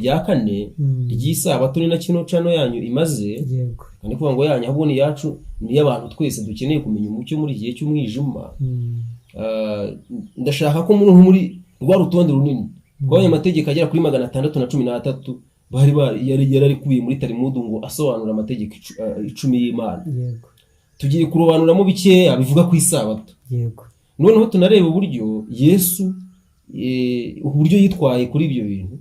Rya kane ry'isabato ni na kino cano yanyu imaze. Yego. Ni kuvuga ngo yanyu, ahubwo ni iyacu, ni iy'abantu twese dukeneye kumenya umucyo muri iki gihe cy'umwijima. Ndashaka ko muri rwa rutonde runini twabonye, amategeko agera kuri 613 bari yari arikubiye muri Talimudu ngo asobanura amategeko 10 y'Imana. Tugiye kurobanuramo bikeya bivuga ku isabato. Noneho tunareba uburyo Yesu, uburyo yitwaye kuri ibyo bintu,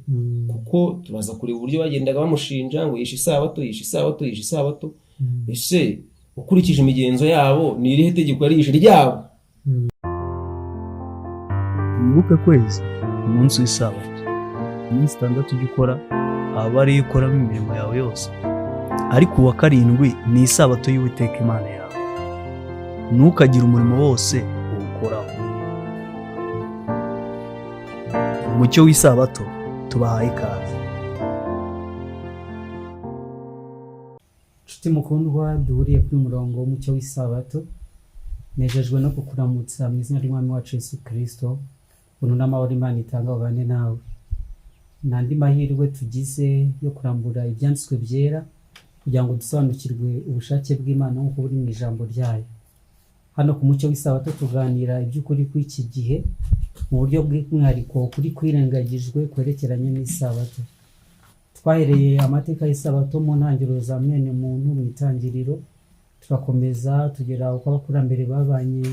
kuko turaza kureba uburyo bagendaga bamushinja ngo yishe isabato, yishe isabato, yishe isabato. Ese ukurikije imigenzo yabo, ni irihe tegeko yari yishe ryabo? Wibuke kwezi umunsi w'isabato. Iminsi 6 ujya ukora aba ariyo ukoramo imirimo yawe yose, ariko uwa karindwi ni isabato y'Uwiteka Imana yawe. Ntukagire umurimo wose uwukoraho. Umucyo w'isabato tubahaye ikaze. Nshuti mukundwa duhuriye kuri murongo w'umucyo w'isabato, nejejwe no kukuramutsa mu izina ry'Umwami wacu Yesu Kirisito. Ubuntu n'amahoro Imana itanga babane nawe. N'andi mahirwe tugize yo kurambura ibyanditswe byera kugira ngo dusobanukirwe ubushake bw'Imana nk'uko buri mu ijambo ryayo. Hano ku mucyo w'isabato tuganira iby'ukuri kw'iki gihe, mu buryo bw'umwihariko kuri kwirengagijwe kwerekeranye n'isabato. Twahereye amateka y'isabato mu ntangiriro za mwene muntu, mu itangiriro, turakomeza tugera uko abakurambere babanye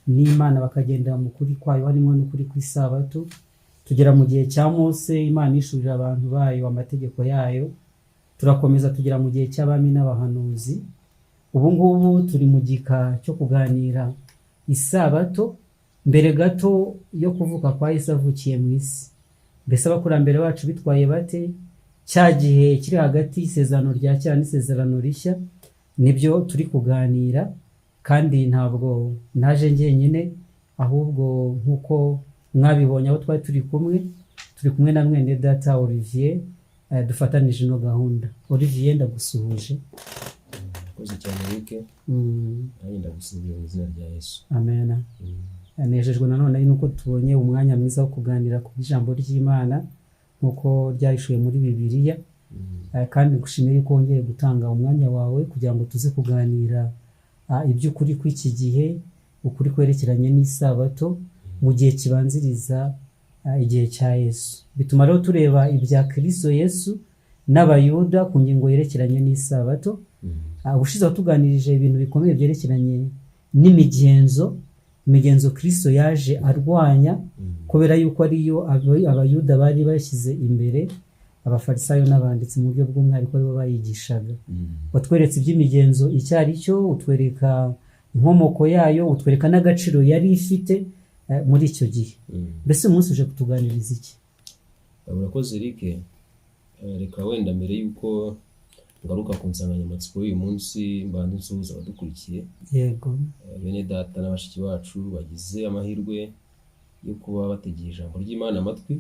n'Imana bakagendera mu kuri kwayo, harimo n'ukuri kw'isabato. Tugera mu gihe cya Mose, Imana ishurira abantu bayo amategeko yayo. Turakomeza tugera mu gihe cy'abami n'abahanuzi. Ubu ngubu turi mu gika cyo kuganira isabato mbere gato yo kuvuka kwa Yesu avukiye mu isi. Mbese abakurambere bacu bitwaye bate cya gihe kiri hagati y'isezerano rya kera n'isezerano rishya? Nibyo turi kuganira, kandi ntabwo naje njyenyine, ahubwo nk'uko mwabibonye aho twari turi kumwe, turi kumwe na mwene data Olivier, dufatanije ino gahunda. Olivier, ndagusuhuje. Murakoze cyane, Eric. Nanjye ndagusuhuje mu izina rya Yesu. Amen. Nejejwe nanone nuko tubonye umwanya mwiza wo kuganira ku ijambo ry'Imana nk'uko ryahishuwe muri Bibiliya. Kandi ngushimiye yuko wongeye gutanga umwanya wawe kugira ngo tuze kuganira iby'ukuri kw'iki gihe, ukuri kwerekeranye n'isabato mu gihe kibanziriza igihe cya Yesu. Bituma rero tureba ibya Kristo Yesu n'Abayuda ku ngingo yerekeranye n'isabato. Ubushize watuganirije ibintu bikomeye byerekeranye n'imigenzo, imigenzo Kristo yaje arwanya, kubera yuko ariyo Abayuda bari bashyize imbere, Abafarisayo n'abanditsi mu buryo bw'umwihariko aribo bayigishaga. Watweretse iby'imigenzo icyo ari cyo, utwereka inkomoko yayo, utwereka n'agaciro yari ifite muri icyo gihe. Mbese uyu munsi uje kutuganiriza iki? Urakoze, Eric. Reka wenda mbere y'uko ngaruka ku nsanganyamatsiko y'uyu munsi mbanze nsuhuza abadukurikiye. Bene data na bashiki bacu bagize amahirwe yo kuba bategeye ijambo ry'Imana amatwi,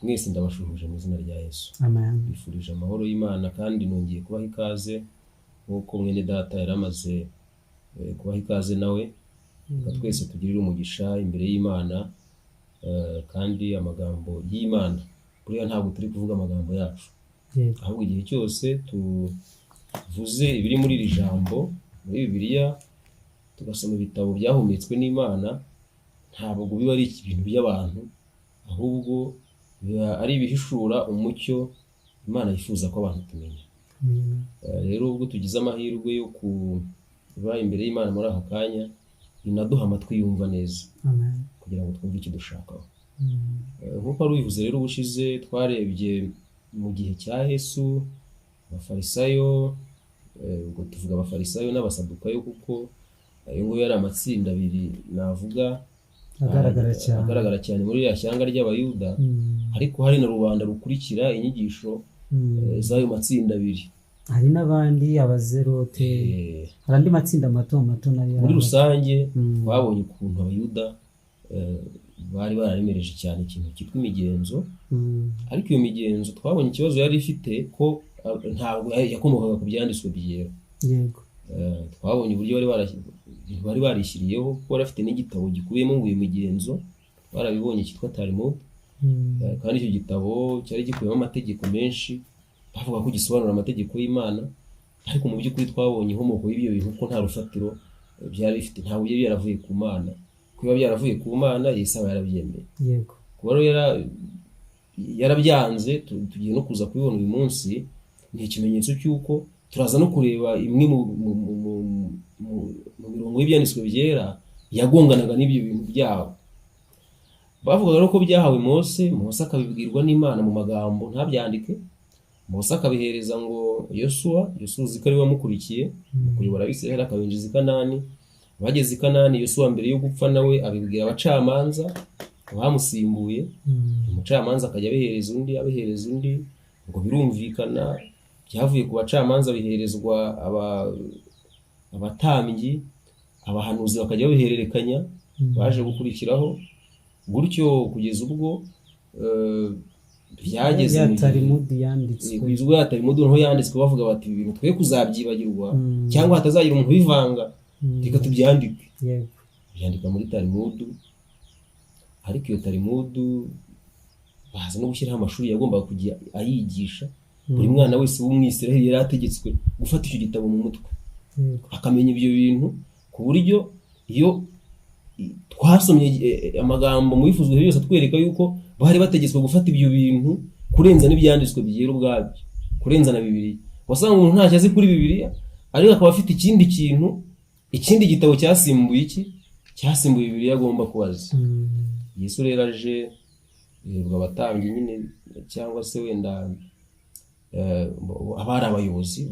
mwese ndabashuhuje mu izina rya Yesu. Amen. Bifurije amahoro y'Imana, kandi nongeye kubaha ikaze nk'uko mwene data yari amaze kubaha ikaze nawe. Reka twese tugirire umugisha imbere y'Imana, kandi amagambo y'Imana, buriya ntabwo turi kuvuga amagambo yacu, ahubwo igihe cyose tuvuze ibiri muri iri jambo, muri Bibiliya, tugasoma ibitabo byahumetswe n'Imana, ntabwo biba ari ibintu by'abantu, ahubwo biba ari ibihishura umucyo Imana yifuza ko abantu tumenya. Amen. Rero ubwo tugize amahirwe yo kuba imbere y'Imana muri aka kanya, inaduha amatwi yumva neza Amen. kugira ngo twumve icyo dushakaho. Nk'uko wari ubivuze rero, ubushize twarebye mu gihe cya Yesu Abafarisayo, ubwo tuvuga Abafarisayo n'Abasadukayo, kuko ayo nguyo yari amatsinda abiri navuga agaragara cyane. Agaragara cyane muri iriya shyanga ry'Abayuda, ariko hari na rubanda rukurikira inyigisho z'ayo matsinda abiri. Hari n'abandi, Abazerote, hari andi matsinda mato mato nayo Muri yari rusange, twabonye ukuntu Abayuda bari bararemereje cyane ikintu cyitwa imigenzo, ariko iyo migenzo twabonye ikibazo yari ifite, ko ntabwo yakomokaga ku byanditswe byera. Twabonye uburyo bari barishyiriyeho, kuko bari bafite n'igitabo gikubiyemo ngo iyo migenzo, twarabibonye, cyitwa Talmud. Kandi icyo gitabo cyari gikubiyemo amategeko menshi, bavuga ko gisobanura amategeko y'Imana, ariko mu by'ukuri twabonye inkomoko y'ibyo bintu ko nta rufatiro byari bifite, ntabwo byari byaravuye ku Mana. Kuba byaravuye ku Mana, Yesu aba yarabyemeye. Kuba rero yarabyanze, tugiye no kuza kubibona uyu munsi, ni ikimenyetso cy'uko turaza no kureba imwe mu mirongo y'ibyanditswe byera yagonganaga n'ibyo bintu byabo. Bavugaga rero ko byahawe Mose, Mose akabibwirwa n'Imana mu magambo ntabyandike, Mose akabihereza ngo Yosuwa. Yosuwa uzi ko ari we wamukurikiye mu kuyobora Abisirayeli akabinjiza i Kanani. Bageze i Kanani, Yosuwa mbere yo gupfa nawe abibwira abacamanza bamusimbuye. Umucamanza akajya abihereza undi, abihereza undi, ngo birumvikana byavuye ku bacamanza biherezwa abatambyi, abahanuzi bakajya babihererekanya, baje gukurikiraho gutyo kugeza ubwo byageze ya mu gihe Talimudi yanditswe. Kugeza ubwo ya Talimudi noneho yanditswe, bavuga bati ibi bintu twe kuzabyibagirwa cyangwa hatazagira umuntu ubivanga, reka tubyandike. Byandika muri Talimudu. Ariko iyo Talimudu baza no gushyiraho amashuri yagombaga kujya ayigisha. Buri mwana wese w'Umwisiraheli yari ategetswe gufata icyo gitabo mu mutwe, akamenya ibyo bintu, ku buryo iyo twasomye amagambo mu bifuzwa byose atwereka yuko bari bategetswe gufata ibyo bintu kurenza n'ibyanditswe byera ubwabyo, kurenza na Bibiliya. Wasanga umuntu ntacyo azi kuri Bibiliya, ariko akaba afite ikindi kintu, ikindi gitabo cyasimbuye iki, cyasimbuye Bibiliya agomba kubaza. Yesu rero aje, ubwo abatambyi nyine cyangwa se wenda abari abayobozi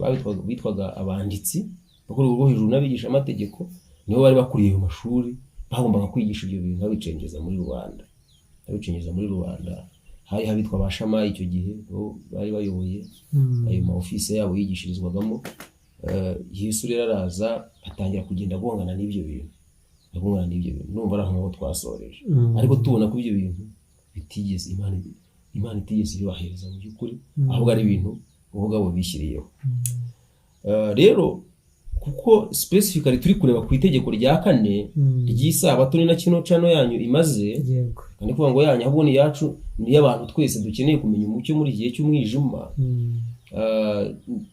bitwaga abanditsi bo ku rwego rwo hejuru n'abigishamategeko, nibo bari bakuriye ayo mashuri, bagombaga kwigisha ibyo bintu babicengeza muri rubanda, babicengeza muri rubanda. Hari abitwa ba Shamayi icyo gihe, bo bari bayoboye ayo ma ofisi yabo yigishirizwagamo. Yesu rero araza atangira kugenda agongana n'ibyo bintu, agongana n'ibyo bintu. Ndumva ari aho ngaho twasoreje, ariko tubona ko ibyo bintu bitigeze Imana itigeze ibibahereza mu by'ukuri, ahubwo ari ibintu bo ubwabo bishyiriyeho. Rero kuko specifically turi kureba ku itegeko rya kane ry'isabato, ni na kino channel yanyu imaze, kandi kuvuga ngo yanyu ahubwo ni iyacu, ni iy'abantu twese dukeneye kumenya umucyo muri iki gihe cy'umwijima.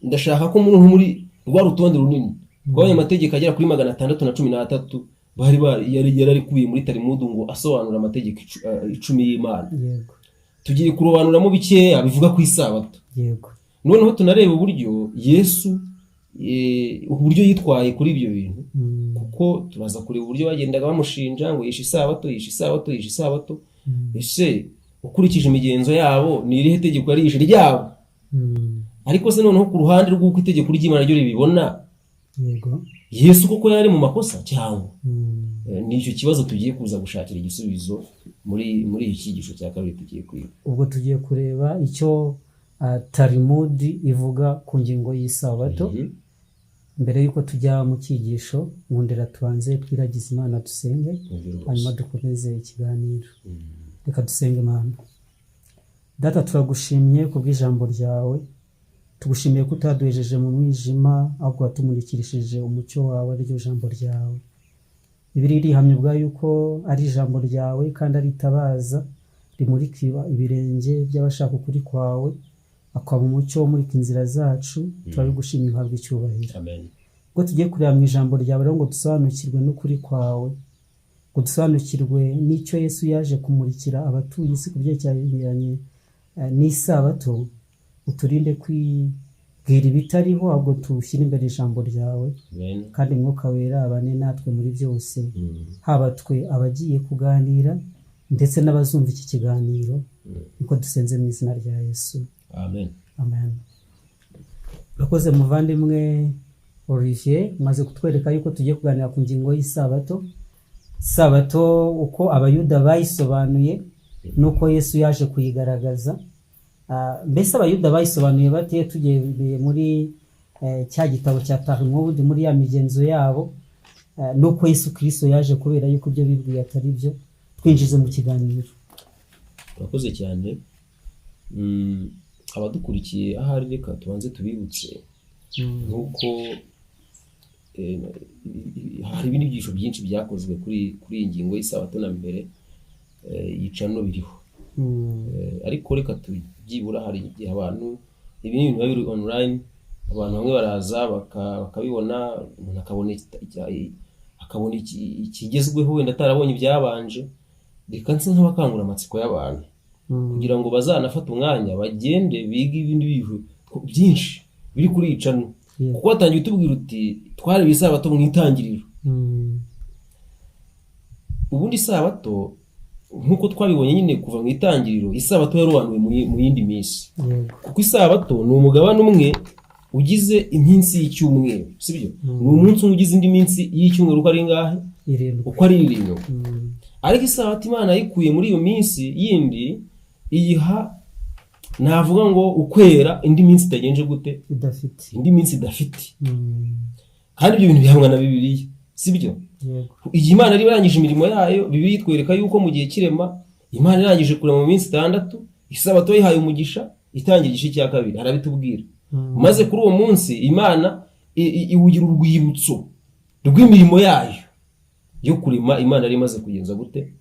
Ndashaka ko muri rwa rutonde runini twabonye, amategeko agera kuri 613 bari yari arikubiye muri Talimudu ngo asobanura amategeko 10 y'Imana, tugiye kurobanuramo bikeya bivuga ku isabato. Noneho tunareba uburyo Yesu uburyo yitwaye kuri ibyo bintu, kuko turaza kureba uburyo bagendaga bamushinja ngo yishe isabato, yishe isabato, yishe isabato. Ese ukurikije imigenzo yabo ni irihe tegeko yari yishe ryabo? Ariko se noneho ku ruhande rw'uko itegeko ry'Imana ryo ribibona, Yesu koko yari mu makosa cyangwa? Ni icyo kibazo tugiye kuza gushakira igisubizo muri iki cyigisho cya kabiri tugiye kwiga. Ubwo tugiye kureba icyo Talimudi ivuga ku ngingo y'isabato. Mbere y'uko tujya mu cyigisho, nkundira tubanze twiragize Imana, dusenge, Nibyo rwose. hanyuma dukomeze ikiganiro. Reka dusenge Imana. Data, turagushimye kubw'ijambo ryawe. Tugushimiye ko utaduhejeje mu mwijima, ahubwo watumurikirishije umucyo wawe, ariryo jambo ryawe. Bibiliya irihamya ubwayo yuko ari ijambo ryawe kandi ari itabaza rimurikira ibirenge by'abashaka ukuri kwawe, akaba umucyo umurika inzira zacu. Turabigushimiye, uhabwa icyubahiro. Amen. Ubwo tugiye kureba mu ijambo ryawe rero ngo dusobanukirwe n'ukuri kwawe, ngo dusobanukirwe n'icyo Yesu yaje kumurikira abatuye isi ku byerekeranye n'isabato, uturinde kwibwira ibitariho, ahubwo tuwushyire imbere ijambo ryawe. Amen. Kandi Mwuka Wera abane natwe muri byose, haba twe abagiye kuganira ndetse n'abazumva iki kiganiro. Niko dusenze mu izina rya Yesu. Amen. Amen. Urakoze muvandimwe Olivier, umaze kutwereka yuko tugiye kuganira ku ngingo y'isabato. Isabato uko Abayuda bayisobanuye n'uko Yesu yaje kuyigaragaza. Mbese Abayuda bayisobanuye bate? Tugendeye muri cya gitabo cya Talmud, muri ya migenzo yabo, n'uko Yesu Kristo yaje kubera yuko ibyo bibwiye atari byo. Twinjize mu kiganiro. Urakoze cyane. Abadukurikiye ahari, reka tubanze tubibutse nk'uko hari ibindi byigisho byinshi byakozwe kuri iyi ngingo y'isabato na mbere, yicano biriho. Ariko reka tubyibura, hari igihe abantu, ibi ni ibintu biba biri online, abantu bamwe baraza bakabibona, umuntu akabona akabona ikigezweho wenda atarabonye ibyabanje. Reka nse nk'abakangura amatsiko y'abantu kugira ngo bazanafate umwanya bagende bige ibindi bintu byinshi biri kuri iyi channel, kuko watangiye utubwira uti twareba isabato mu itangiriro. Ubundi isabato, nk'uko twabibonye nyine kuva mu itangiriro, isabato yarobanuwe mu yindi minsi, kuko isabato ni umugabane umwe ugize iminsi y'icyumweru, sibyo? Ni umunsi umwe ugize indi minsi y'icyumweru uko ari ingahe? 7. Uko ari 7. Ariko isabato Imana yayikuye muri iyo minsi yindi, iyiha, navuga ngo ukwera indi minsi itagenje gute? Idafite. Indi minsi idafite. Kandi ibyo bintu bihamwa na Bibiliya, sibyo? Yego. Igihe Imana yari irangije imirimo yayo, Bibiliya itwereka yuko mu gihe cy'irema, Imana irangije kurema mu minsi 6, isabato yayihaye umugisha. Itangira igice cya 2 harabitubwira. Maze kuri uwo munsi Imana iwugira urwibutso rw'imirimo yayo yo kurema. Imana yari imaze kugenza gute?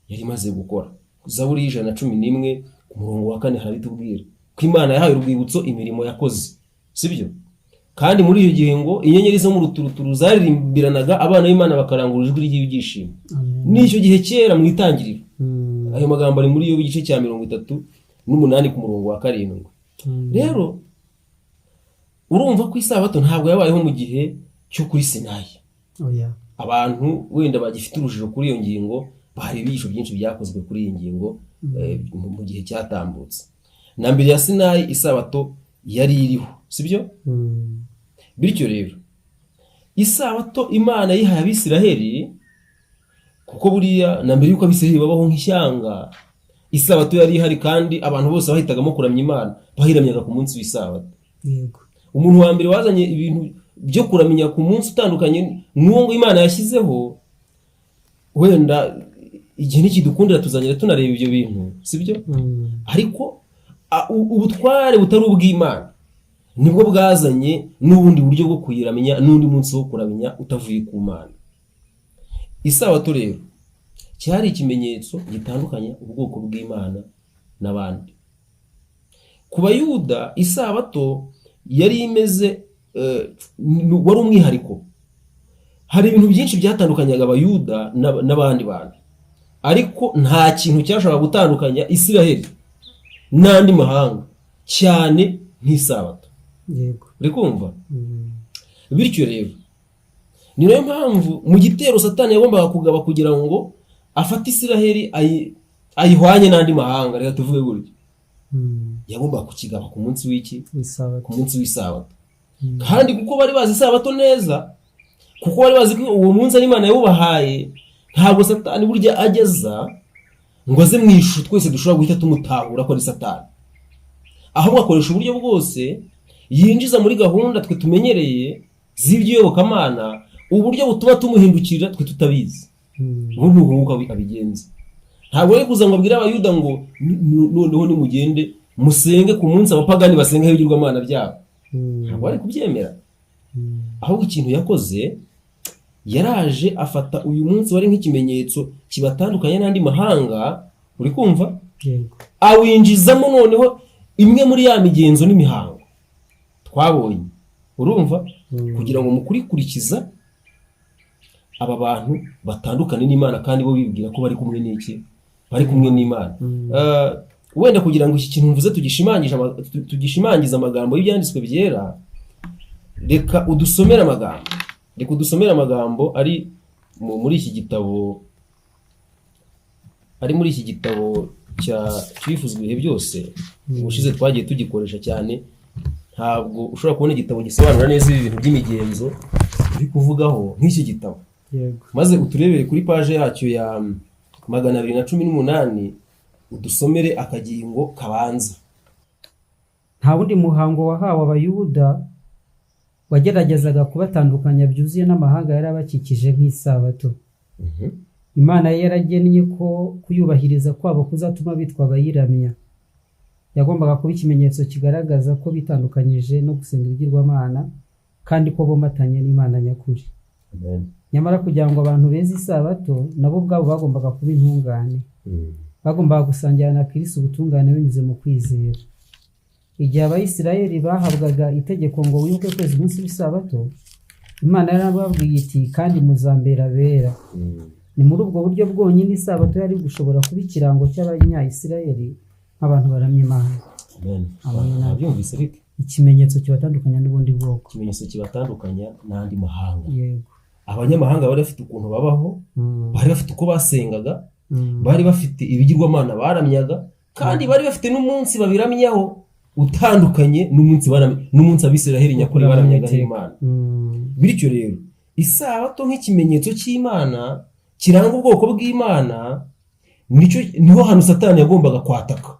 Yari imaze gukora. Zaburi y'111 ku murongo wa 4 harabitubwira ko Imana yahaye urwibutso imirimo yakoze, sibyo? Kandi muri icyo gihe ngo inyenyeri zo mu ruturuturu zaririmbiranaga, abana b'Imana bakarangurura ijwi ry'ibyishimo. Amen. N'icyo gihe kera mu itangiriro. Ayo magambo ari muri yo igice cya 38 ku murongo wa 7. Rero urumva ko isabato ntabwo yabayeho mu gihe cyo kuri Sinayi. Oya. Abantu wenda bagifite urujijo kuri iyo ngingo, hari ibigisho byinshi byakozwe kuri iyi ngingo mu gihe cyatambutse. Na mbere ya Sinayi isabato yari iriho, sibyo? Bityo rero isabato Imana yihaye Abisiraheli, kuko buriya na mbere y'uko Abisiraheli babaho nk'ishyanga, isabato yari ihari, kandi abantu bose bahitagamo kuramya Imana bahiramyaga ku munsi w'isabato. Umuntu wa mbere wazanye ibintu byo kuramya ku munsi utandukanye n'uwo ngo Imana yashyizeho, wenda igihe nikidukundira tuzagenda tunareba ibyo bintu, sibyo? Ariko ubutware butari ubw'Imana nibwo bwazanye n'ubundi buryo bwo kuyiramya, n'undi munsi wo kuramya utavuye ku Mana. Isabato rero cyari ikimenyetso gitandukanya ubwoko bw'Imana n'abandi. Ku Bayuda isabato yari imeze wari umwihariko. Hari ibintu byinshi byatandukanyaga Abayuda n'abandi bantu, ariko nta kintu cyashoboraga gutandukanya Isiraheli n'andi mahanga cyane nk'isabato. Uri kumva? Bityo rero ni nayo mpamvu mu gitero Satani yagombaga kugaba kugira ngo afate Isiraheli ayihwanye n'andi mahanga, reka tuvuge gutyo, yagombaga kukigaba ku munsi w'iki? Isabato. Ku munsi w'isabato. Kandi kuko bari bazi isabato neza, kuko bari bazi ko uwo munsi ari Imana yawubahaye, ntabwo Satani burya ageza ngo aze mu ishusho twese dushobora guhita tumutahura ko ari Satani, ahubwo akoresha uburyo bwose yinjiza muri gahunda twe tumenyereye z'iby'iyobokamana, uburyo butuma tumuhindukirira twe tutabizi. Ubu ni uko abigenza. Ntabwo ari kuza ngo abwire Abayuda ngo noneho nimugende musenge ku munsi abapagani basengaho ibigirwamana byabo. Ntabwo bari kubyemera. Ahubwo ikintu yakoze, yaraje afata uyu munsi wari nk'ikimenyetso kibatandukanya n'andi mahanga, uri kumva? Yego. Awinjizamo noneho imwe muri ya migenzo n'imihango twabonye, urumva? Kugira ngo mu kurikurikiza aba bantu batandukane n'Imana, kandi bo bibwira ko bari kumwe n'iki? Bari kumwe n'Imana. Wenda kugira ngo iki kintu mvuze tugishimangize amagambo y'ibyanditswe byera, reka udusomere amagambo ari muri iki gitabo, ari muri iki gitabo cya Twifuzwa Ibihe Byose. Ubushize twagiye tugikoresha cyane. Ntabwo ushobora kubona igitabo gisobanura neza ibi bintu by'imigenzo turi kuvugaho nk'iki gitabo. Maze uturebere kuri paje yacyo ya 218, udusomere akagingo kabanza. Nta wundi muhango wahawe Abayuda wageragezaga kubatandukanya byuzuye n'amahanga yari abakikije nk'isabato. Imana yari yaragennye ko kuyubahiriza kwabo kuzatuma bitwa abayiramya. Yagombaga kuba ikimenyetso kigaragaza ko bitandukanyije no gusenga ibigirwamana, kandi ko bomatanye n'Imana nyakuri. Amen. Nyamara kugira ngo abantu beze isabato, nabo ubwabo bagombaga kuba intungane. Bagombaga gusangira na Kristo ubutungane binyuze mu kwizera. Igihe Abayisiraheli bahabwaga itegeko ngo wibuke kweza umunsi w'isabato, Imana yarababwiye iti kandi muzambera abera. Ni muri ubwo buryo bwonyine isabato yari gushobora kuba ikirango cy'Abanyayisiraheli nk'abantu baramya Imana. Amen. Amen. Nabyumvise bite? Ikimenyetso kibatandukanya n'ubundi bwoko. Ikimenyetso kibatandukanya n'andi mahanga. Yego. Abanyamahanga bari bafite ukuntu babaho, bari bafite uko basengaga, bari bafite ibigirwamana baramyaga, kandi bari bafite n'umunsi babiramyaho utandukanye n'umunsi Abisiraheli nyakuri Kuramya baramyagaho Uwiteka. Imana. Bityo rero isabato nk'ikimenyetso cy'Imana kiranga ubwoko bw'Imana, niho hantu Satani yagombaga kwataka.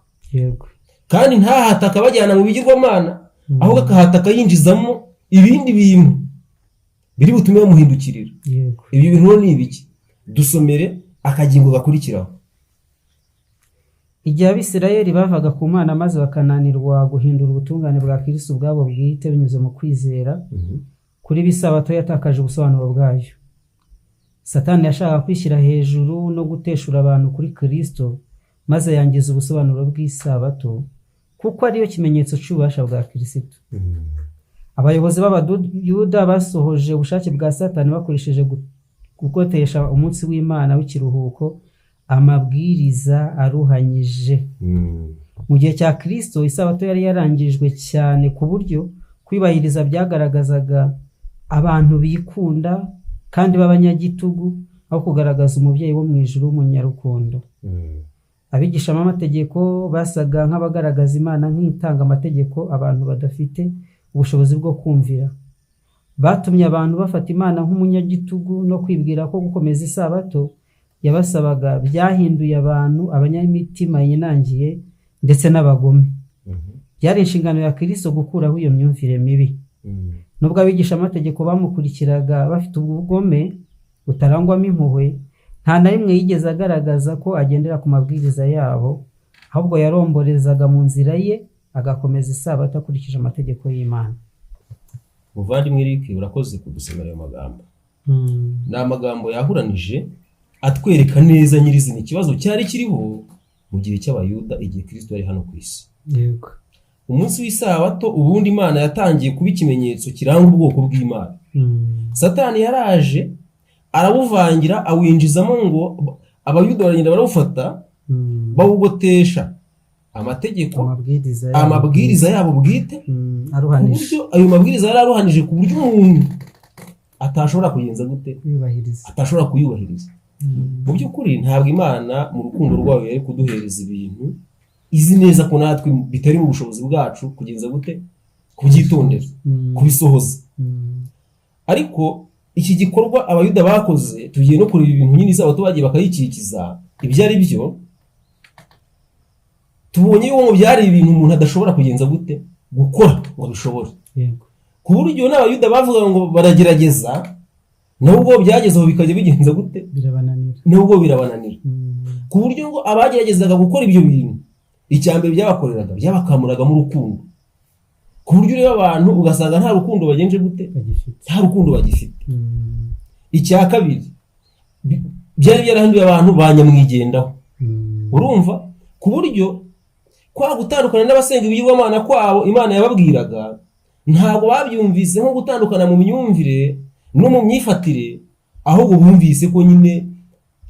Kandi ntahataka bajyana mu bigirwamana, ahubwo akahataka yinjizamo ibindi bintu biri butume bamuhindukirira. Ibi bintu rero ni ibiki? Dusomere akagingo gakurikiraho. Igihe Abisirayeli bavaga ku Mana maze bakananirwa guhindura ubutungane bwa Kristo ubwabo bwite binyuze mu kwizera, kuri bo isabato yatakaje ubusobanuro bwayo. Satani yashakaga kwishyira hejuru no guteshura abantu kuri Kristo, maze yangiza ubusobanuro bw'isabato kuko ariyo kimenyetso cy'ububasha bwa Kristo. Abayobozi b'Abayuda basohoje ubushake bwa Satani bakoresheje gukotesha umunsi w'Imana w'ikiruhuko amabwiriza aruhanyije. Mu gihe cya Kristo, isabato yari yarangijwe cyane ku buryo kwibahiriza byagaragazaga abantu bikunda kandi b'abanyagitugu, aho kugaragaza umubyeyi wo mu ijuru w'umunyarukundo. Abigishamategeko basaga nk'abagaragaza Imana nk'itanga amategeko abantu badafite ubushobozi bwo kumvira. Batumye abantu bafata Imana nk'umunyagitugu no kwibwira ko gukomeza isabato yabasabaga byahinduye abantu abanyamitima yinangiye ndetse n'abagome. Byari inshingano ya Kristo gukuraho iyo myumvire mibi. Nubwo abigishamategeko bamukurikiraga bafite ubugome butarangwamo impuhwe, nta na rimwe yigeze agaragaza ko agendera ku mabwiriza yabo, ahubwo yaromborezaga mu nzira ye agakomeza isabato akurikije amategeko y'Imana. Muvandimwe Eric, urakoze kudusomera ayo magambo. Ni amagambo yahuranije atwereka neza nyirizina ikibazo cyari kiriho mu gihe cy'Abayuda, igihe Kristo yari hano ku isi. Umunsi w'isabato ubundi Imana yatangiye kuba ikimenyetso kiranga ubwoko bw'Imana. Satani yaraje arawuvangira, awinjizamo ngo Abayuda baragenda barawufata, bawugotesha amategeko, amabwiriza yabo, amabwiriza yabo bwite, ku aruhanije, buryo ayo mabwiriza yari aruhanije, ku buryo umuntu atashobora kugenza gute? Kuyubahiriza. Atashobora kuyubahiriza. Mu by'ukuri ntabwo Imana mu rukundo rwayo yari kuduhereza ibintu izi neza ko natwe bitari mu bushobozi bwacu kugenza gute? Kubyitondera, kubisohoza. Ariko iki gikorwa Abayuda bakoze, tugiye no kureba ibintu nyine isabato bagiye bakayikikiza ibyo ari byo, tubonye yuko ngo byari ibintu umuntu adashobora kugenza gute? Gukora ngo abishobore. Ku buryo n'Abayuda bavuga ngo baragerageza, nubwo byageze aho bikajya bigenza gute? Birabananira. Nubwo birabananira. Ku buryo ngo abageragezaga gukora ibyo bintu, icya mbere byabakoreraga, byabakamuragamo urukundo, ku buryo ureba abantu ugasanga nta rukundo bagenje gute? Bagifite. Nta rukundo bagifite. Icya kabiri, byari byarahinduye abantu ba nyamwigendaho. Urumva, ku buryo kwa gutandukana n'abasenga ibigirwamana kwabo Imana yababwiraga, ntabwo babyumvise nko gutandukana mu myumvire no mu myifatire, ahubwo bumvise ko nyine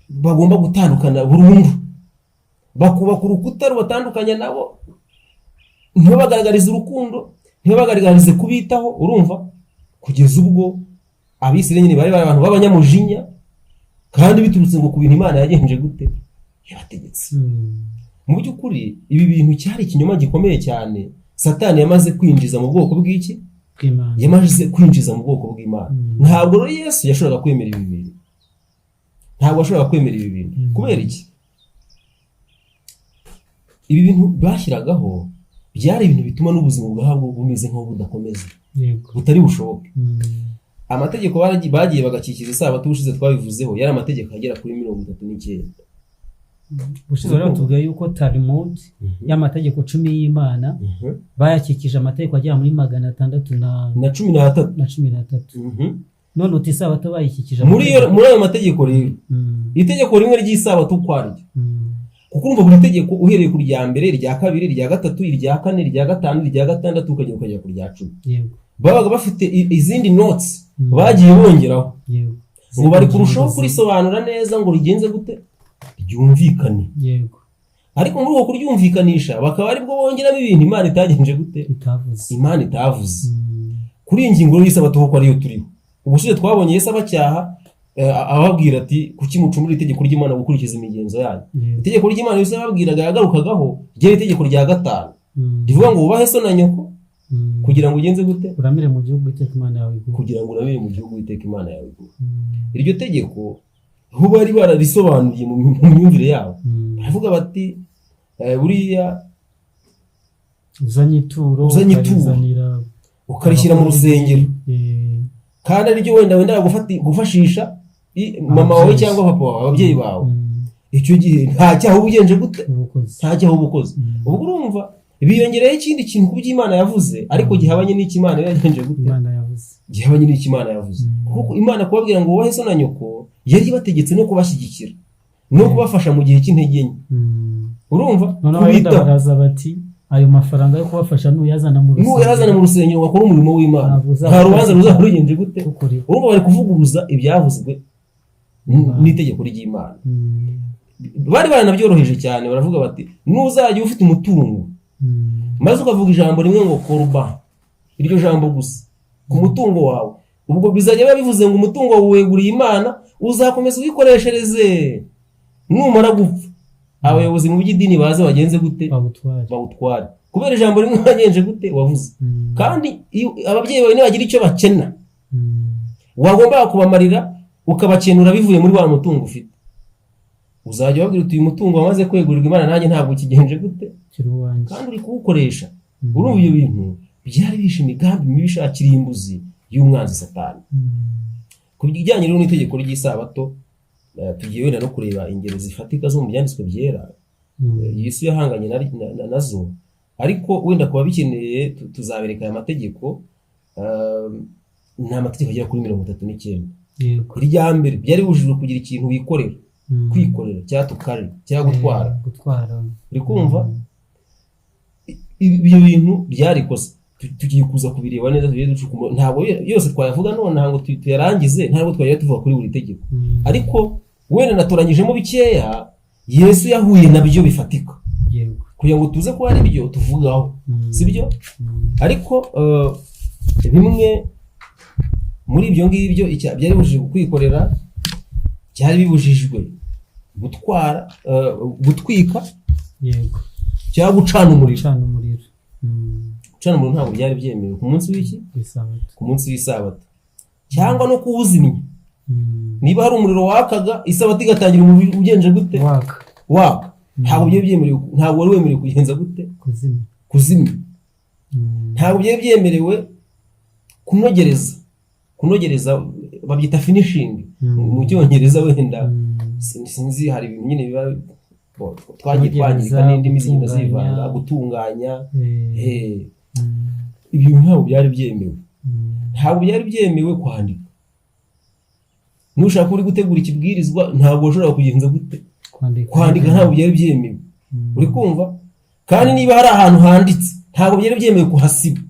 bagomba gutandukana burundu, bakubaka urukuta rubatandukanya nabo, ntibabagaragarize urukundo, ntibabagaragarize kubitaho. Urumva, kugeza ubwo Abisirayeli nyine bari abantu b'abanyamujinya, kandi biturutse ngo ku bintu Imana yagenje gute? Yabategetse. Mu by'ukuri ibi bintu cyari ikinyoma gikomeye cyane Satani yamaze kwinjiza mu bwoko bw'iki? Bw'Imana. Yamaze kwinjiza mu bwoko bw'Imana. Ntabwo rero Yesu yashoboraga kwemera ibi bintu, ntabwo yashoboraga kwemera ibi bintu. Kubera iki? Ibi bintu bashyiragaho byari ibintu bituma n'ubuzima ubwabwo bumeze nk'aho budakomeza, butari bushoboke. Amategeko bagiye bagakikiza isabato, ubushize twabivuzeho, yari amategeko agera kuri 39. Ubushize rero tubwiye yuko Talmud y'amategeko 10 y'Imana bayakikije amategeko agera muri 600 na na 13. Na 13. None uti isabato bayikikije Muri iyo amategeko. Muri ayo mategeko rero, itegeko rimwe ry'isabato ukwaryo Kuko urumva buri tegeko uhereye ku rya mbere, irya kabiri, irya gatatu, irya kane, irya gatanu, irya gatandatu, ukagera ku rya 10, babaga bafite izindi notes bagiye bongeraho, ngo bari kurushaho kurisobanura neza ngo rigenze gute? Ryumvikane. Ariko muri uko kuryumvikanisha bakaba aribwo bongeramo ibintu Imana itagenje gute? Itavuze. Imana itavuze. Kuri iyi ngingo y'Isabato, kuko ariyo turiho, ubushize twabonye Yesu abacyaha, ababwira ati: "Kuki mucumura itegeko ry'Imana gukurikiza imigenzo yanyu?" Itegeko ry'Imana Yesu yababwiraga yagarukagaho ryari itegeko rya gatanu, rivuga ngo wubahe so na nyoko, kugira ngo ugenze gute? Uramire mu gihugu Uwiteka Imana yawe iguha. Kugira ngo uramire mu gihugu Uwiteka Imana yawe iguha. Iryo tegeko bo bari bararisobanuriye mu myumvire yabo, baravuga bati buriya uzanye ituro, Uzanye ituro. ukarizanira ukarishyira mu rusengero, kandi ariryo wenda gufashisha mama wawe Ababyeyi. cyangwa papa wawe, ababyeyi bawe, icyo gihe nta cyaha uba ugenje gute? Ubukozi. Nta cyaha uba ukoze. Ubwo urumva biyongereho ikindi kintu ku byo Imana yavuze, ariko gihabanye n'icyo Imana yagenje gute? Imana yavuze. Gihabanye n'icyo Imana yavuze. Kuko Imana kubabwira ngo wubahe so na nyoko, yari ibategetse no kubashyigikira no kubafasha mu gihe cy'intege nke. Urumva, Noneho wenda kubitaho. baraza bati: "Ayo mafaranga yo kubafasha nuyazana mu Nuyazana mu rusengero ngo akore umurimo w'Imana, Ntabwo uzaba nta rubanza ruzaba rugenje gute? Ukuriho." Urumva bari kuvuguruza ibyavuzwe n'itegeko ry'Imana. Bari baranabyoroheje cyane, baravuga bati: "Nuzajya ufite umutungo, maze ukavuga ijambo rimwe ngo koruba, iryo jambo gusa ku mutungo wawe, ubwo bizajya biba bivuze ngo umutungo wawe weguriye Imana, uzakomeza uwikoreshereze. Numara gupfa, abayobozi mu by'idini baze bagenze gute? Bawutware." Bawutware kubera ijambo rimwe wagenje gute? Wavuze. Kandi iyo ababyeyi bawe nibagira icyo bakena, wagombaga kubamarira, ukabakenura bivuye muri wa mutungo ufite. Uzajya ubabwira uti: "Uyu mutungo wamaze kwegurirwa Imana, nanjye ntabwo ukigenje gute?" Kiri uwanjye. Kandi uri kuwukoresha. Urumva ibyo bintu byari bishe imigambi mibi ishakira imbuzi y'umwanzi Satani. Ku bijyanye rero n'itegeko ry'Isabato, tugiye wenda no kureba ingero zifatika zo mu Byanditswe Byera Yesu yahanganye nazo. Ariko wenda kuba bikeneye tuzabereka aya mategeko. Ni amategeko agera kuri 39. Irya mbere, byari bibujijwe kugira ikintu wikorera, kwikorera cyangwa to carry cyangwa gutwara. Gutwara. Uri kumva? Ibyo bintu byari ikosa. Tugiye kuza kubireba neza, tugiye ducukumbura. Ntabwo yose twayavuga none ngo tuyarangize, ntabwo twajya tuvuga kuri buri tegeko. Ariko wenda natoranyijemo bikeya Yesu yahuye nabyo bifatika, kugira ngo tuze kuba ari byo tuvugaho. Sibyo? Ariko bimwe muri ibyo ngibyo, byari bibujijwe kwikorera, byari bibujijwe gutwara, gutwika cyangwa gucana umuriro. Gucana umuriro. Gucana umuriro ntabwo byari byemewe ku munsi w'iki? W'Isabato. Ku munsi w'Isabato, cyangwa no kuwuzimya. Niba hari umuriro wakaga, Isabato igatangira umuriro ugenje gute? Waka. Waka, ntabwo byari byemerewe, ntabwo wari wemerewe kugenza gute? Kuzimya. Kuzimya. Ntabwo byari byemerewe kunogereza. Kunogereza babyita finishing mu Cyongereza wenda. Sinzi, hari ibintu nyine biba bo, twagiye Kunogereza, twangirika n'indimi zigenda gutunganya. zivanga, gutunganya. Ibyo ntabwo byari byemewe. Ntabwo byari byemewe kwandika. Nushaka uri gutegura ikibwirizwa, ntabwo washobora kugenza gute? Kwandika. Kwandika ntabwo byari byemewe. Uri kumva? Kandi niba hari ahantu handitse, ntabwo byari byemewe kuhasiba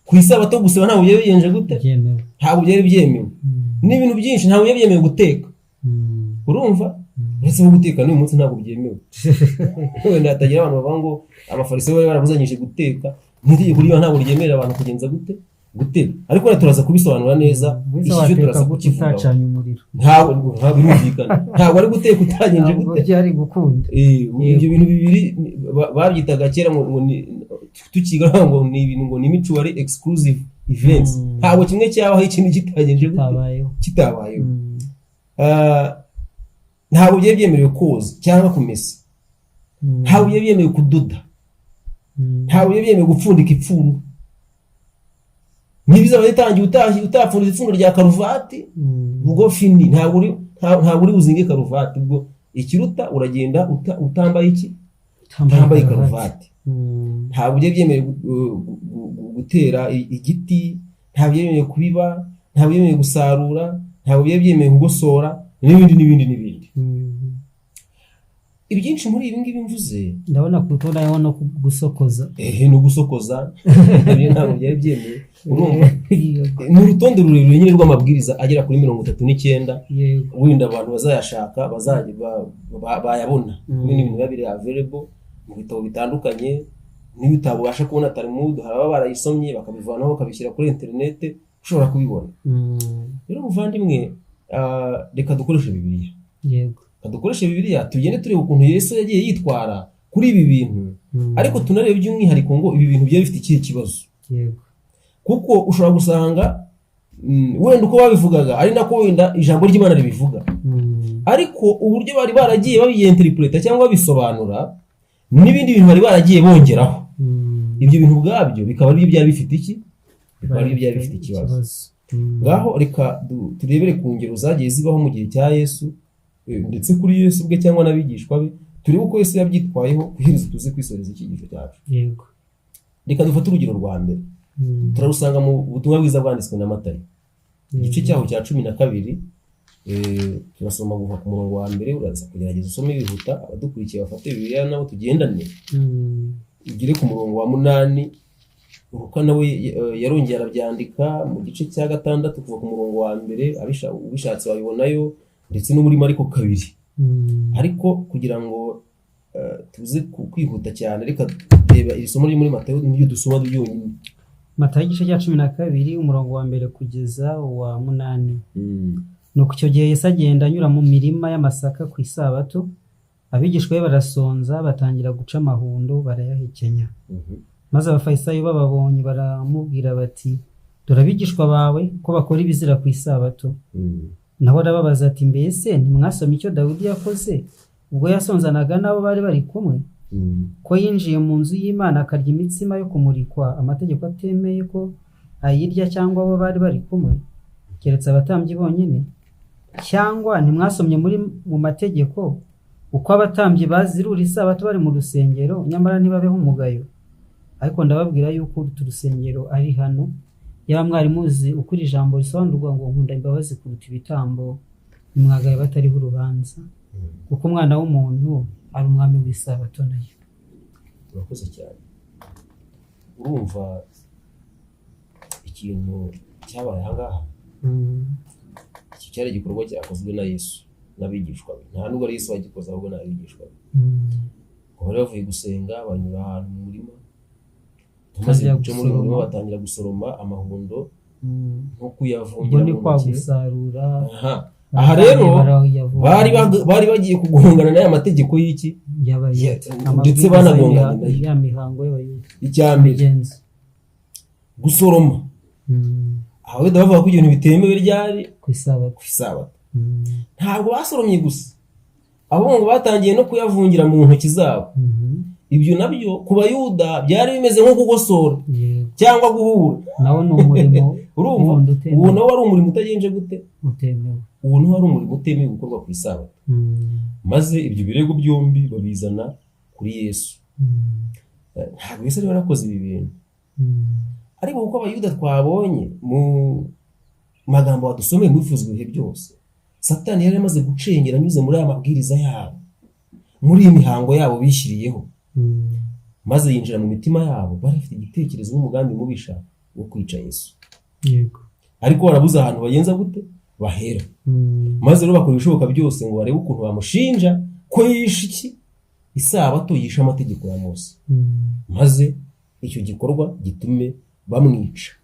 ku Isabato. Gusiba ntabwo byari bigenje gute? Byemewe. Ntabwo byari byemewe. N'ibintu byinshi, ntabwo byari byemewe guteka. Urumva, uretse no guteka n'uyu munsi ntabwo byemewe. Wenda hatagira abantu bavuga ngo Abafarisayo bari barabuzanyije guteka. N'itegeko ry'Imana ntabwo ryemerera abantu kugenza gute? Guteka. Ariko wenda turaza kubisobanura neza. Wize Iki cyo wateka turaza gute kukivugaho. utacanye umuriro? Ntabwo birumvikana, ntabwo ari guteka utagenje Ntabwo gute? byari gukunda. Ibyo bintu bibiri babyitaga kera ngo ni tukiga ngo ni ibintu ngo ni mutually exclusive events. Ntabwo kimwe cyabaho ikindi kitagenje gute? Kitabayeho. Kitabayeho. Ntabwo byari byemerewe koza cyangwa kumesa. Ntabwo byari byemerewe kudoda. Ntabwo byari byemerewe gupfundika ipfundo. Niba izaba ritangiye utapfunditse ipfundo rya karuvati, ubwo fini, ntabwo uri buzinge karuvati. Ubwo ikiruta uragenda utambaye iki? Utambaye karuvati. Ntabwo byari byemerewe gutera igiti, ntabwo byemerewe kubiba, ntabwo byemerewe gusarura, ntabwo byari byemerewe kugosora, n'ibindi n'ibindi n'ibindi. Ibyinshi muri ibi ngibi mvuze, Ndabona ku rutonde hariho no gusokoza. Ehe, no gusokoza ibyo ntabwo byari byemewe, urumva? Yego. Ni urutonde rurerure nyine rw'amabwiriza agera kuri 39. Wenda abantu bazayashaka bazajya bayabona. Ni ibintu biba biri available mu bitabo bitandukanye. Niba utabasha kubona Talmud, hari ababa barayisomye bakabivanaho bakabishyira kuri interinete, ushobora kubibona. Rero muvandimwe, reka dukoreshe Bibiliya. Reka dukoreshe Bibiliya, tugende tureba ukuntu Yesu yagiye yitwara kuri ibi bintu, ariko tunarebe by'umwihariko ngo ibi bintu byari bifite ikihe kibazo, kuko ushobora gusanga wenda uko babivugaga ari nako wenda ijambo ry'Imana ribivuga, ariko uburyo bari baragiye babiyinterpreta cyangwa babisobanura n'ibindi bintu bari baragiye bongeraho, ibyo bintu ubwabyo bikaba aribyo byari bifite iki? Bikaba aribyo byari bifite ikibazo. Ngaho reka turebere ku ngero zagiye zibaho mu gihe cya Yesu, ndetse kuri Yesu ubwe cyangwa n'abigishwa be, turebe uko Yesu yabyitwayeho, ku iherezo tuze kwisoreza icyigisho cyacu. Reka dufate urugero rwa mbere. Turarusanga mu butumwa bwiza bwanditswe na Matayo, igice cyaho cya 12. Turasoma kuva ku murongo wa mbere. Uraza kugerageza usome wihuta, abadukurikiye bafate Bibiliya nabo tugendane, ugere ku murongo wa 8. Luka nawe yarongeye arabyandika mu gice cya 6 kuva ku murongo wa mbere. Ubishatse wabibonayo, ndetse no muri Mariko 2. Ariko kugira ngo tuze kwihuta cyane, reka reba iri somo riri muri Matayo niryo dusoma ryonyine. Matayo igice cya 12, umurongo wa mbere kugeza uwa 8. Nuko icyo gihe Yesu agenda anyura mu mirima y'amasaka ku isabato, abigishwa be barasonza, batangira guca amahundo barayahekenya. Maze Abafarisayo bababonye baramubwira bati: "Dore abigishwa bawe ko bakora ibizira ku isabato." Nawe arababaza ati: "Mbese ntimwasomye icyo Dawidi yakoze ubwo yasonzanaga n'abo bari bari kumwe, ko yinjiye mu nzu y'Imana akarya imitsima yo kumurikwa, amategeko atemeye ko ayirya cyangwa abo bari bari kumwe, keretse abatambyi bonyine? Cyangwa ntimwasomye muri mu mategeko uko abatambyi bazirura isabato bari mu rusengero, nyamara ntibabeho umugayo? Ariko ndababwira yuko uruta urusengero ari hano. Yaba mwari muzi uko iri jambo risobanurwa ngo 'Nkunda imbabazi kuruta ibitambo,' ntimwagaye batariho urubanza, kuko Umwana w'umuntu ari umwami w'isabato nayo." Urakoze cyane. Urumva ikintu cyabaye aha ngaha, iki cyari igikorwa cyakozwe na Yesu n'abigishwa be. Nta nubwo ari Yesu wagikoze, ahubwo ni abigishwa be. Ngo bari bavuye gusenga, banyura ahantu mu murima, bamaze Batangira guca muri uwo murima, gusoroma. batangira gusoroma amahundo nko Ubwo kuyavungira ni mu kwa ntoki. gusarura. Aha rero bari bagiye kugongana n'aya mategeko y'iki? Y'Abayuda. Ndetse Amabwiriza banagongana nayo. Ya mihango y'Abayuda. Icya mbere, Imigenzo. gusoroma. Abayuda bavuga ko ibintu bitemewe ryari? Ku isabato. Ku isabato. Ntabwo basoromye gusa, ahubwo ngo batangiye no kuyavungira mu ntoki zabo. Ibyo nabyo ku Bayuda byari bimeze nko kugosora cyangwa guhura. Nawo ni umurimo Urumva, wundi uwo utemewe. nawo wari umurimo utagenje gute? Utemewe. Uwo nawo wari umurimo utemewe gukorwa ku isabato. Maze ibyo birego byombi babizana kuri Yesu. Ntabwo Yesu yari yarakoze ibi bintu, ariko kuko Abayuda twabonye mu magambo badusomeye mu Bifuzwa ibihe byose, Satani yari amaze gucengera anyuze muri aya mabwiriza yabo, muri iyi mihango yabo bishyiriyeho, maze yinjira mu mitima yabo. Bari bafite igitekerezo n'umugambi mubisha wo kwica Yesu, ariko barabuze ahantu bagenza gute bahera. Maze rero bakora ibishoboka byose ngo barebe ukuntu bamushinja ko yishe iki? Isabato, yishe amategeko ya Mose, maze icyo gikorwa gitume bamwica.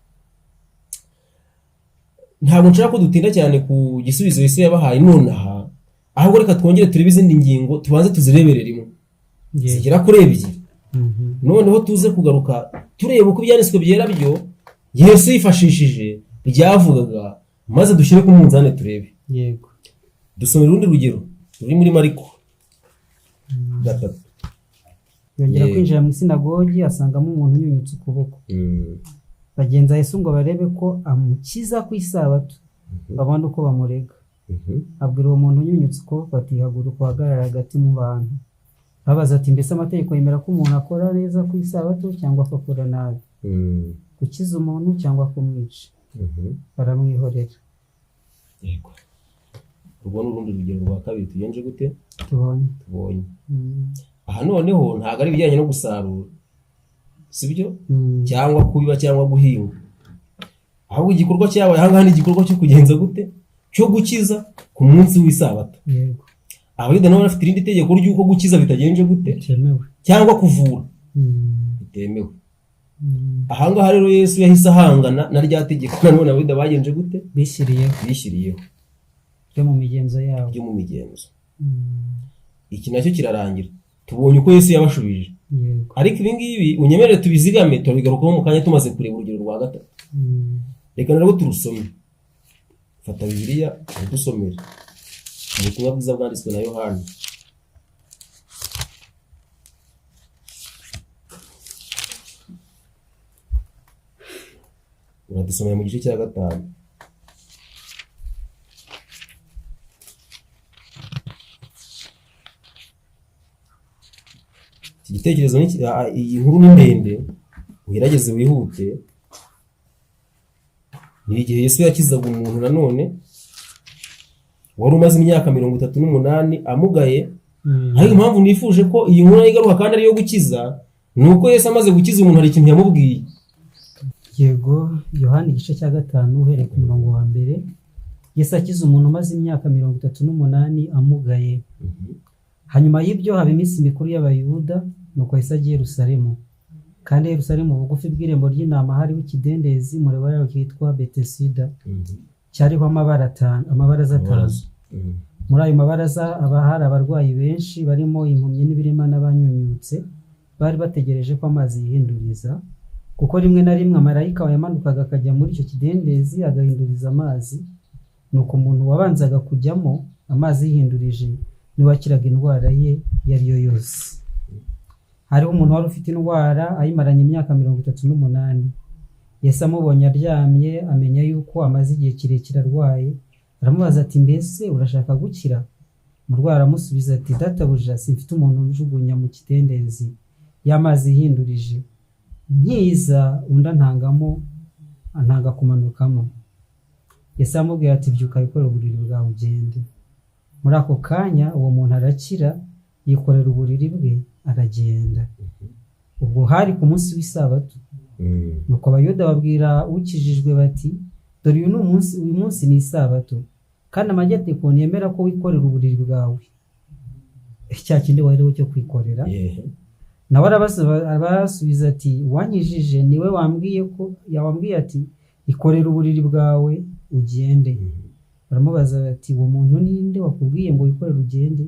Ntabwo nshaka ko dutinda cyane ku gisubizo Yesu yabahaye nonaha, ahubwo reka twongere turebe izindi ngingo, tubanze tuzirebere rimwe, zigera kuri ebyiri, noneho tuze kugaruka tureba uko ibyanditswe byera byo Yesu yifashishije byavugaga, maze dushyire ku munzani turebe. Dusomera urundi rugero ruri muri Mariko 3. Yongera kwinjira mu isinagogi, asangamo umuntu unyunyutse ukuboko. Bagenza Yesu ngo barebe ko amukiza ku isabato, babone uko bamurega. Abwira uwo muntu unyunyutse ukuboko ati: "Haguruka uhagarare hagati mu bantu." Babaza ati: "Mbese amategeko yemera ko umuntu akora neza ku isabato cyangwa ko akora nabi, gukiza umuntu cyangwa kumwica?" Baramwihorera. Yego. Urwo ni urundi rugero rwa kabiri tugenje gute? Tubonye. Tubonye. Aha noneho ntabwo ari ibijyanye no gusarura, sibyo? Cyangwa kubiba cyangwa guhinga, ahubwo igikorwa cyabaye ahangaha ni igikorwa cyo kugenza gute? Cyo gukiza ku munsi w'isabato. Abayuda nabo bafite irindi tegeko ry'uko gukiza bitagenje gute? Bitemewe. Cyangwa kuvura bitemewe. Ahangaha rero Yesu yahise ahangana na rya tegeko nanone abayuda bagenje gute? Bishyiriyeho. Bishyiriyeho. Ryo mu migenzo yabo. Ryo mu migenzo. Iki nacyo kirarangira tubonye uko Yesu yabashubije. Ariko ibi ngibi unyemerere tubizigame, turabigarukaho mu kanya tumaze kureba urugero rwa gatatu. Reka narwo turusome. Fata Bibiliya udusomere ubutumwa bwiza bwanditswe na Yohana. Uradusomera mu gice cya 5. Iki gitekerezo iyi nkuru ni ndende, ugerageze wihute. Ni igihe Yesu yakizaga umuntu nanone wari umaze imyaka 38 amugaye. Ariko impamvu nifuje ko iyi nkuru igaruka kandi ari iyo gukiza, ni uko Yesu amaze gukiza umuntu hari ikintu yamubwiye. Yego, Yohana igice cya 5 uhereye ku murongo wa 1. Yesu akiza umuntu umaze imyaka 38 amugaye. Hanyuma y'ibyo haba iminsi mikuru y'Abayuda, nuko Yesu agiye i Yerusalemu. Kandi i Yerusalemu bugufi bw'irembo ry'intama hariho ikidendezi mu rubaraza kitwa Betesida, cyariho amabaraza 5. Muri ayo mabaraza haba hari abarwayi benshi barimo impumyi n'ibirema n'abanyunyutse, bari bategereje ko amazi yihinduriza, kuko rimwe na rimwe marayika yamanukaga akajya muri icyo kidendezi agahinduriza amazi. Nuko umuntu wabanzaga kujyamo amazi yihindurije niwe wakiraga indwara ye iyo ari yo yose. Hariho umuntu wari ufite indwara ayimaranye imyaka 38. Yesu amubonye aryamye amenya yuko amaze igihe kirekire arwaye, aramubaza ati mbese urashaka gukira? Umurwayi aramusubiza ati databuja, simfite umuntu unjugunya mu kidendezi y'amazi yihindurije, nkiza undi antanga kumanukamo. Yesu aramubwira ati byuka wikorere uburiri bwawe ugende. Muri ako kanya uwo muntu arakira, yikorera uburiri bwe aragenda. Ubwo hari ku munsi w'isabato. Nuko Abayuda babwira ukijijwe bati dore uyu munsi ni isabato, kandi amategeko ntiyemera ko wikorera uburiri bwawe. Cya kindi wariho cyo kwikorera. Nawe arabasubiza ati uwankijije niwe wambwiye ati ikorera uburiri bwawe ugende. Baramubaza bati uwo muntu ninde wakubwiye ngo wikorere ugende?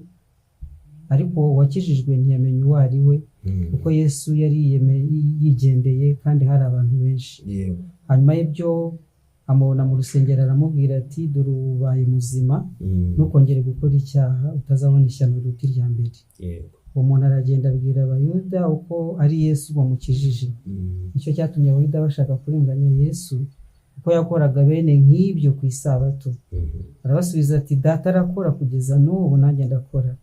Ariko uwakijijwe ntiyamenya uwo ari we, kuko Yesu yari yigendeye kandi hari abantu benshi. Hanyuma y'ibyo amubona mu rusengero aramubwira ati dore ubaye muzima, ntukongere gukora icyaha utazabona ishyano riruta irya mbere. Uwo muntu aragenda abwira Abayuda uko ari Yesu wamukijije. Nicyo cyatumye Abayuda bashaka kurenganya Yesu, kuko yakoraga bene nk'ibyo ku isabato. Arabasubiza ati data arakora kugeza n'ubu nanjye ndakora.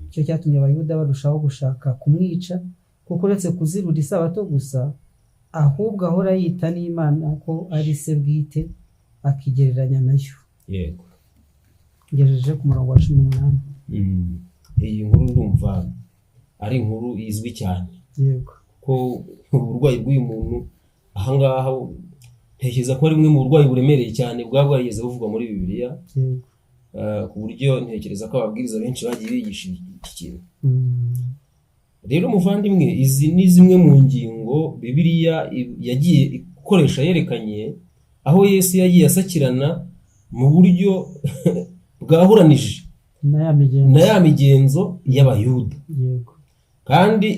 Nicyo cyatumye Abayuda barushaho gushaka kumwica, kuko uretse kuzirura isabato gusa, ahubwo ahora yita n'Imana ko ari se bwite, akigereranya nayo. Yego. Ngejeje ku murongo wa 18. Iyi nkuru ndumva ari inkuru izwi cyane. Yego. Ko uburwayi bw'uyu muntu ahangaha ntekereza ko ari bumwe mu burwayi buremereye cyane bwaba bwarigeze buvugwa muri Bibiliya. Yego. Ku buryo ntekereza ko ababwiriza benshi bagiye bigisha iki kintu. Rero muvandimwe, izi ni zimwe mu ngingo Bibiliya yagiye ikoresha yerekanye aho Yesu yagiye asakirana mu buryo bwahuranije na ya migenzo y'Abayuda. Yego. Kandi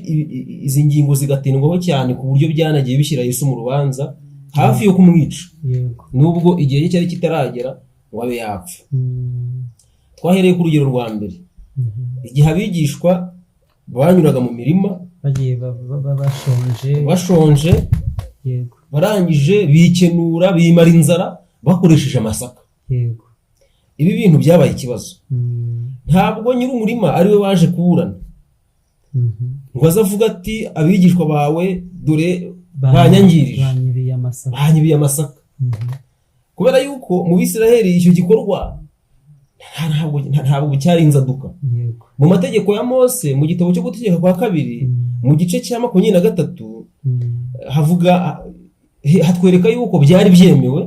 izi ngingo zigatindwaho cyane ku buryo byanagiye bishyira Yesu mu rubanza hafi yo kumwica. Yego. Nubwo igihe cye cyari kitaragera ngo abe yapfa. Twahereye ku rugero rwa mbere. Igihe abigishwa banyuraga mu mirima bagiye bashonje. Yego. Barangije bikenura bimara inzara bakoresheje amasaka. Yego. Ibi bintu byabaye ikibazo. Ntabwo nyiri umurima ari we waje kuburana ngo azavuga ati abigishwa bawe dore banyangirije, banyibiye amasaka. Kubera yuko mu Bisiraheli icyo gikorwa Ntabwo cyari inzaduka. Mu mategeko ya Mose, mu gitabo cyo Gutegeka kwa Kabiri, mu gice cya 23, havuga, hatwereka yuko byari byemewe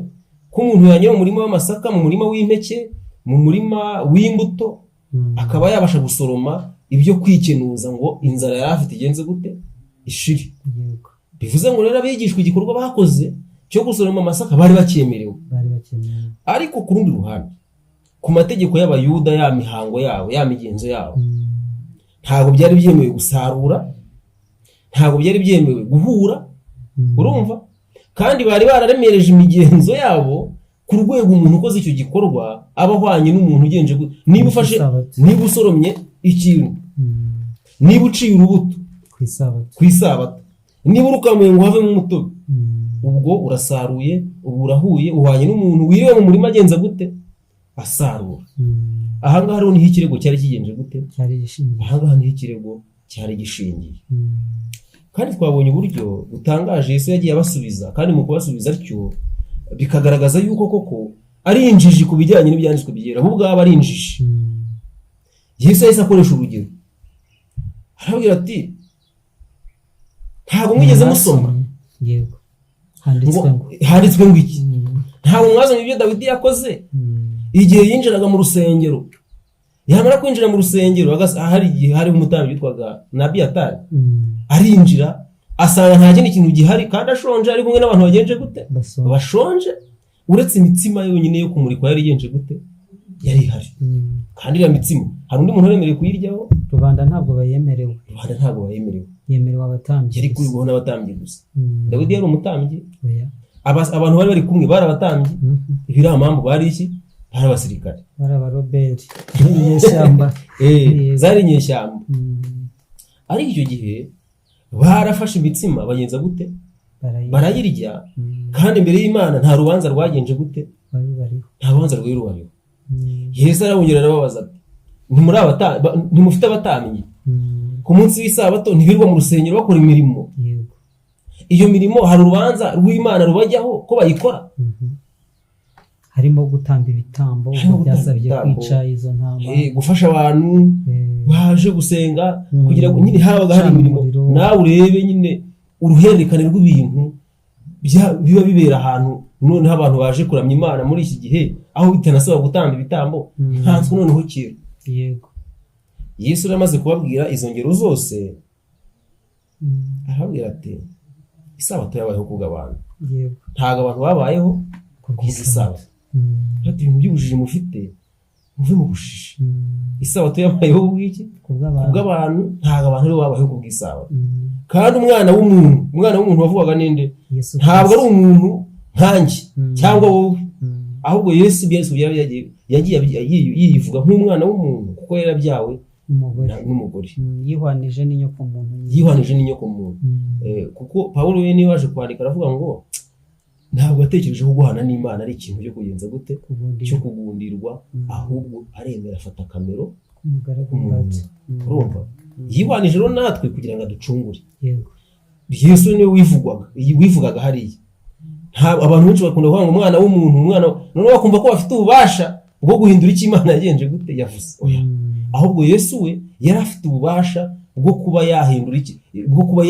ko umuntu yanyura mu murima w'amasaka, mu murima w'impeke, mu murima w'imbuto, akaba yabasha gusoroma ibyo kwikenuza ngo inzara yari afite igenze gute? Ishire. Bivuze ngo rero abigishwa igikorwa bakoze cyo gusoroma amasaka bari bacyemerewe. Bari bakeneye. Ariko ku rundi ruhande, ku mategeko y'Abayuda, ya mihango yabo, ya migenzo yabo, ntabwo byari byemewe gusarura, ntabwo byari byemewe guhura. Urumva, kandi bari bararemereje imigenzo yabo ku rwego umuntu ukoze icyo gikorwa aba ahwanye n'umuntu ugenje niba ufashe Isabato. niba usoromye ikintu, niba uciye urubuto ku isabato, ku isabato, niba urukamuye ngo havemo umutobe, ubwo urasaruye, ubu urahuye, uhwanye n'umuntu wiriwe mu murima agenza gute? Asarura. Ahangaha rero niho ikirego cyari kigenje gute? Cyari gishingiye. Ahangaha niho ikirego cyari gishingiye. Kandi twabonye uburyo butangaje Yesu yagiye abasubiza, kandi mu kubasubiza atyo bikagaragaza yuko koko ari injiji ku bijyanye n'Ibyanditswe Byera, bo ubwabo ari injiji. Yesu yahise akoresha urugero, arababwira ati: "Ntabwo mwigeze musoma?" Yego, handitswe ngo. Handitswe ngo iki? Ntabwo mwazanye ibyo Dawidi yakoze igihe yinjiraga mu rusengero, yamara kwinjira mu rusengero, hari igihe hariho umutambyi witwaga Nabiyatari, arinjira asanga nta kindi kintu gihari kandi ashonje, ari kumwe n'abantu bagenje gute? Basonje. Bashonje, uretse imitsima yonyine yo kumurikwa yari igenje gute? Yari ihari. Kandi iriya mitsima hari undi muntu wemerewe kuyiryaho? Rubanda ntabwo bayemerewe. Rubanda ntabwo bayemerewe. Yemerewe abatambyi Yari gusa. kuribwaho n'abatambyi gusa. Dawidi yari umutambyi? Oya. Abantu bari bari kumwe bari abatambyi? Ibiramambu bari iki? Bari abasirikare. Bari abaroberi, inyeshyamba. Zari inyeshyamba. Ariko icyo gihe barafashe imitsima bagenza gute? Barayirya. Barayirya. Kandi imbere y'Imana nta rubanza rwagenje gute? Bari bariho. Nta rubanza rwari rubariho. Yesu arabongera arababaza ati: "Ntimufite abatambyi? Ku munsi w'Isabato ntibirirwa mu rusengero bakora imirimo? Iyo mirimo hari urubanza rw'Imana rubajyaho ko bayikora?" Harimo gutamba ibitambo. Harimo gutamba byasabye ibitambo. Kwica izo ntama. Gufasha abantu baje gusenga, kugira ngo nyine habaga hari Gucana imirimo. umuriro. Nawe urebe nyine uruhererekane rw'ibintu biba bibera ahantu, noneho abantu baje kuramya Imana muri iki gihe aho bitanasaba gutamba ibitambo, nkanswe noneho kera. Yesu rero amaze kubabwira izo ngero zose, arababwira ati: "Isabato yabayeho kubw'abantu, ntabwo abantu babayeho kubw'isabato." Ati: "Ibintu by'ubujiji mufite, muve mu bujiji. Isabato yabayeho kubw'iki? Kubw'abantu. Kubw'abantu, ntabwo abantu aribo babayeho kubw'isabato. Kandi umwana w'umuntu wavugaga ninde? Yesu Ntabwo ari Kristo. umuntu nkanjye cyangwa wowe, ahubwo Yesu yari yagiye yivuga nk'umwana w'umuntu kuko yari yarabyawe n'umugore. N'umugore. Yihwanije n'inyoko muntu. Yihwanije n'inyoko muntu. Kuko Pawulo we niwe waje kwandika, aravuga ngo ntabwo yatekereje ko guhana n'Imana ari ikintu cyo kugenza gute? Kugundirwa. Cyo kugundirwa, ahubwo aremera afata akamero k'umugaragu k'umuntu. mbata. Urumva, yihwanije rero natwe kugira ngo aducungure. Yesu niwe wivugaga hariya. Abantu benshi bakunda kuvuga ngo umwana w'umuntu, umwana, noneho bakumva ko bafite ububasha bwo guhindura icyo Imana yagenje gute? Yavuze. Oya. Ahubwo Yesu we yari afite ububasha bwo kuba yahindura iki, bwo kuba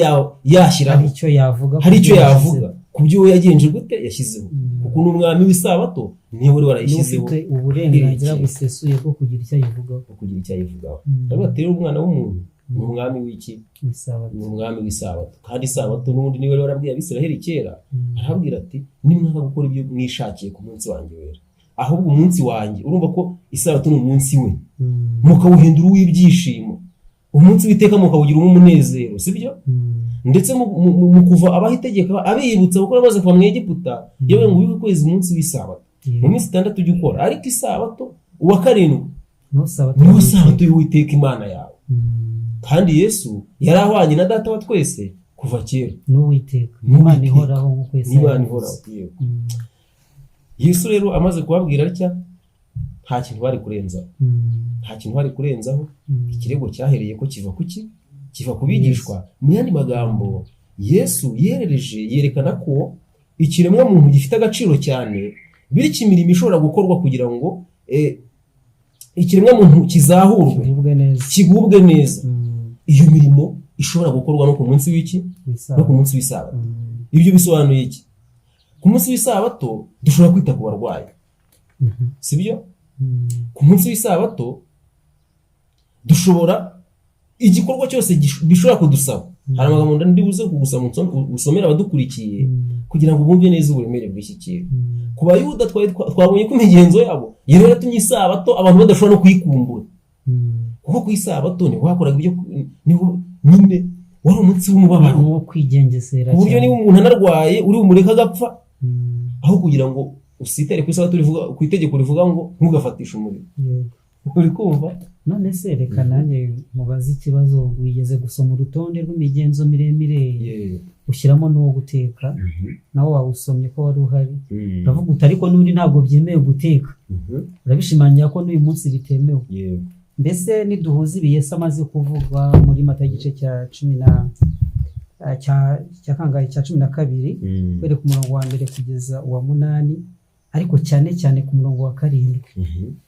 yashyiraho Hari icyo yavuga hari ku icyo byo yavuga yashyizeho. ku byo we yagenje gute? Yashyizeho. Kuko ni umwami w'Isabato, niwe wari Niwe warayishyizeho. ufite uburenganzira Irekeye. busesuye bwo kugira icyo ayivugaho. Bwo kugira icyo ayivugaho. Ndavuga ati: "Rero umwana w'umuntu ni umwami w'iki?" Isabato. Ni umwami w'Isabato. Kandi Isabato n'ubundi niwe wari warabwiye Abisiraheli kera, arababwira ati: "Nimwanga gukora ibyo mwishakiye ku munsi wanjye wera, ahubwo umunsi wanjye," urumva ko Isabato ni umunsi we, "mukawuhindura uw'ibyishimo, umunsi w'iteka mukawugira uw'umunezero," sibyo? Ndetse mu kuva abaha itegeko, abibutsa gukora bamaze kuva mu Egiputa, yewe ngo wibuke kwezi umunsi w'Isabato. Mu minsi 6 ujya ukora, ariko Isabato uwa karindwi Niwo sabato niwo y'Uwiteka. sabato y'Uwiteka Imana yawe. Kandi Yesu yari ahwanye na Data wa twese kuva kera. N'Uwiteka. N'Uwiteka. Imana ihoraho nk'uko Yesaya N'Imana yabivuze. ihoraho, yego. Yesu rero amaze kubabwira atya, nta kintu bari kurenzaho. Nta kintu bari kurenzaho. Ikirego cyahereye ko kiva kuki? Kiva ku bigishwa. Mu yandi magambo, Yesu yerereje yerekana ko ikiremwa muntu gifite agaciro cyane, bityo imirimo ishobora gukorwa kugira ngo Ikiremwamuntu kizahurwe, Kigubwe neza. Kigubwe neza. Iyo mirimo ishobora gukorwa no ku munsi w'iki? No ku W'isabato. munsi w'isabato. Ibyo bisobanuye iki? Ku munsi w'isabato dushobora kwita ku barwayi, sibyo? Ku munsi w'isabato dushobora igikorwa cyose bishobora kudusaba. Hari amagambo ndi buze kugusoma, usomera abadukurikiye, kugira ngo bumve neza uburemere bw'iki kintu. Ku Bayuda twabonye ko imigenzo yabo yari yaratumye isabato abantu badashobora no kuyikumbura, kuko ku isabato niho hakoraga ibyo, niho nyine wari umunsi w'umubabaro, Wo kwigengesera ku buryo cyane. niba umuntu anarwaye uri bumureke agapfa, aho kugira ngo usitare ku isabato rivuga, ku itegeko rivuga ngo ntugafatishe umuriro. Uri kumva? None se reka nanjye mubaze ikibazo. Wigeze gusoma urutonde rw'imigenzo miremire, ushyiramo n'uwo guteka, nawo wawusomye ko wari uhari, uravuga uti ariko n'undi ntabwo byemewe guteka, urabishimangira ko n'uyu munsi bitemewe. Mbese niduhuza ibi Yesu amaze kuvuga muri Mata igice cya cumi na cya kangahe, cya 12, uhereye ku murongo wa mbere kugeza uwa munani, ariko cyane cyane ku murongo wa karindwi,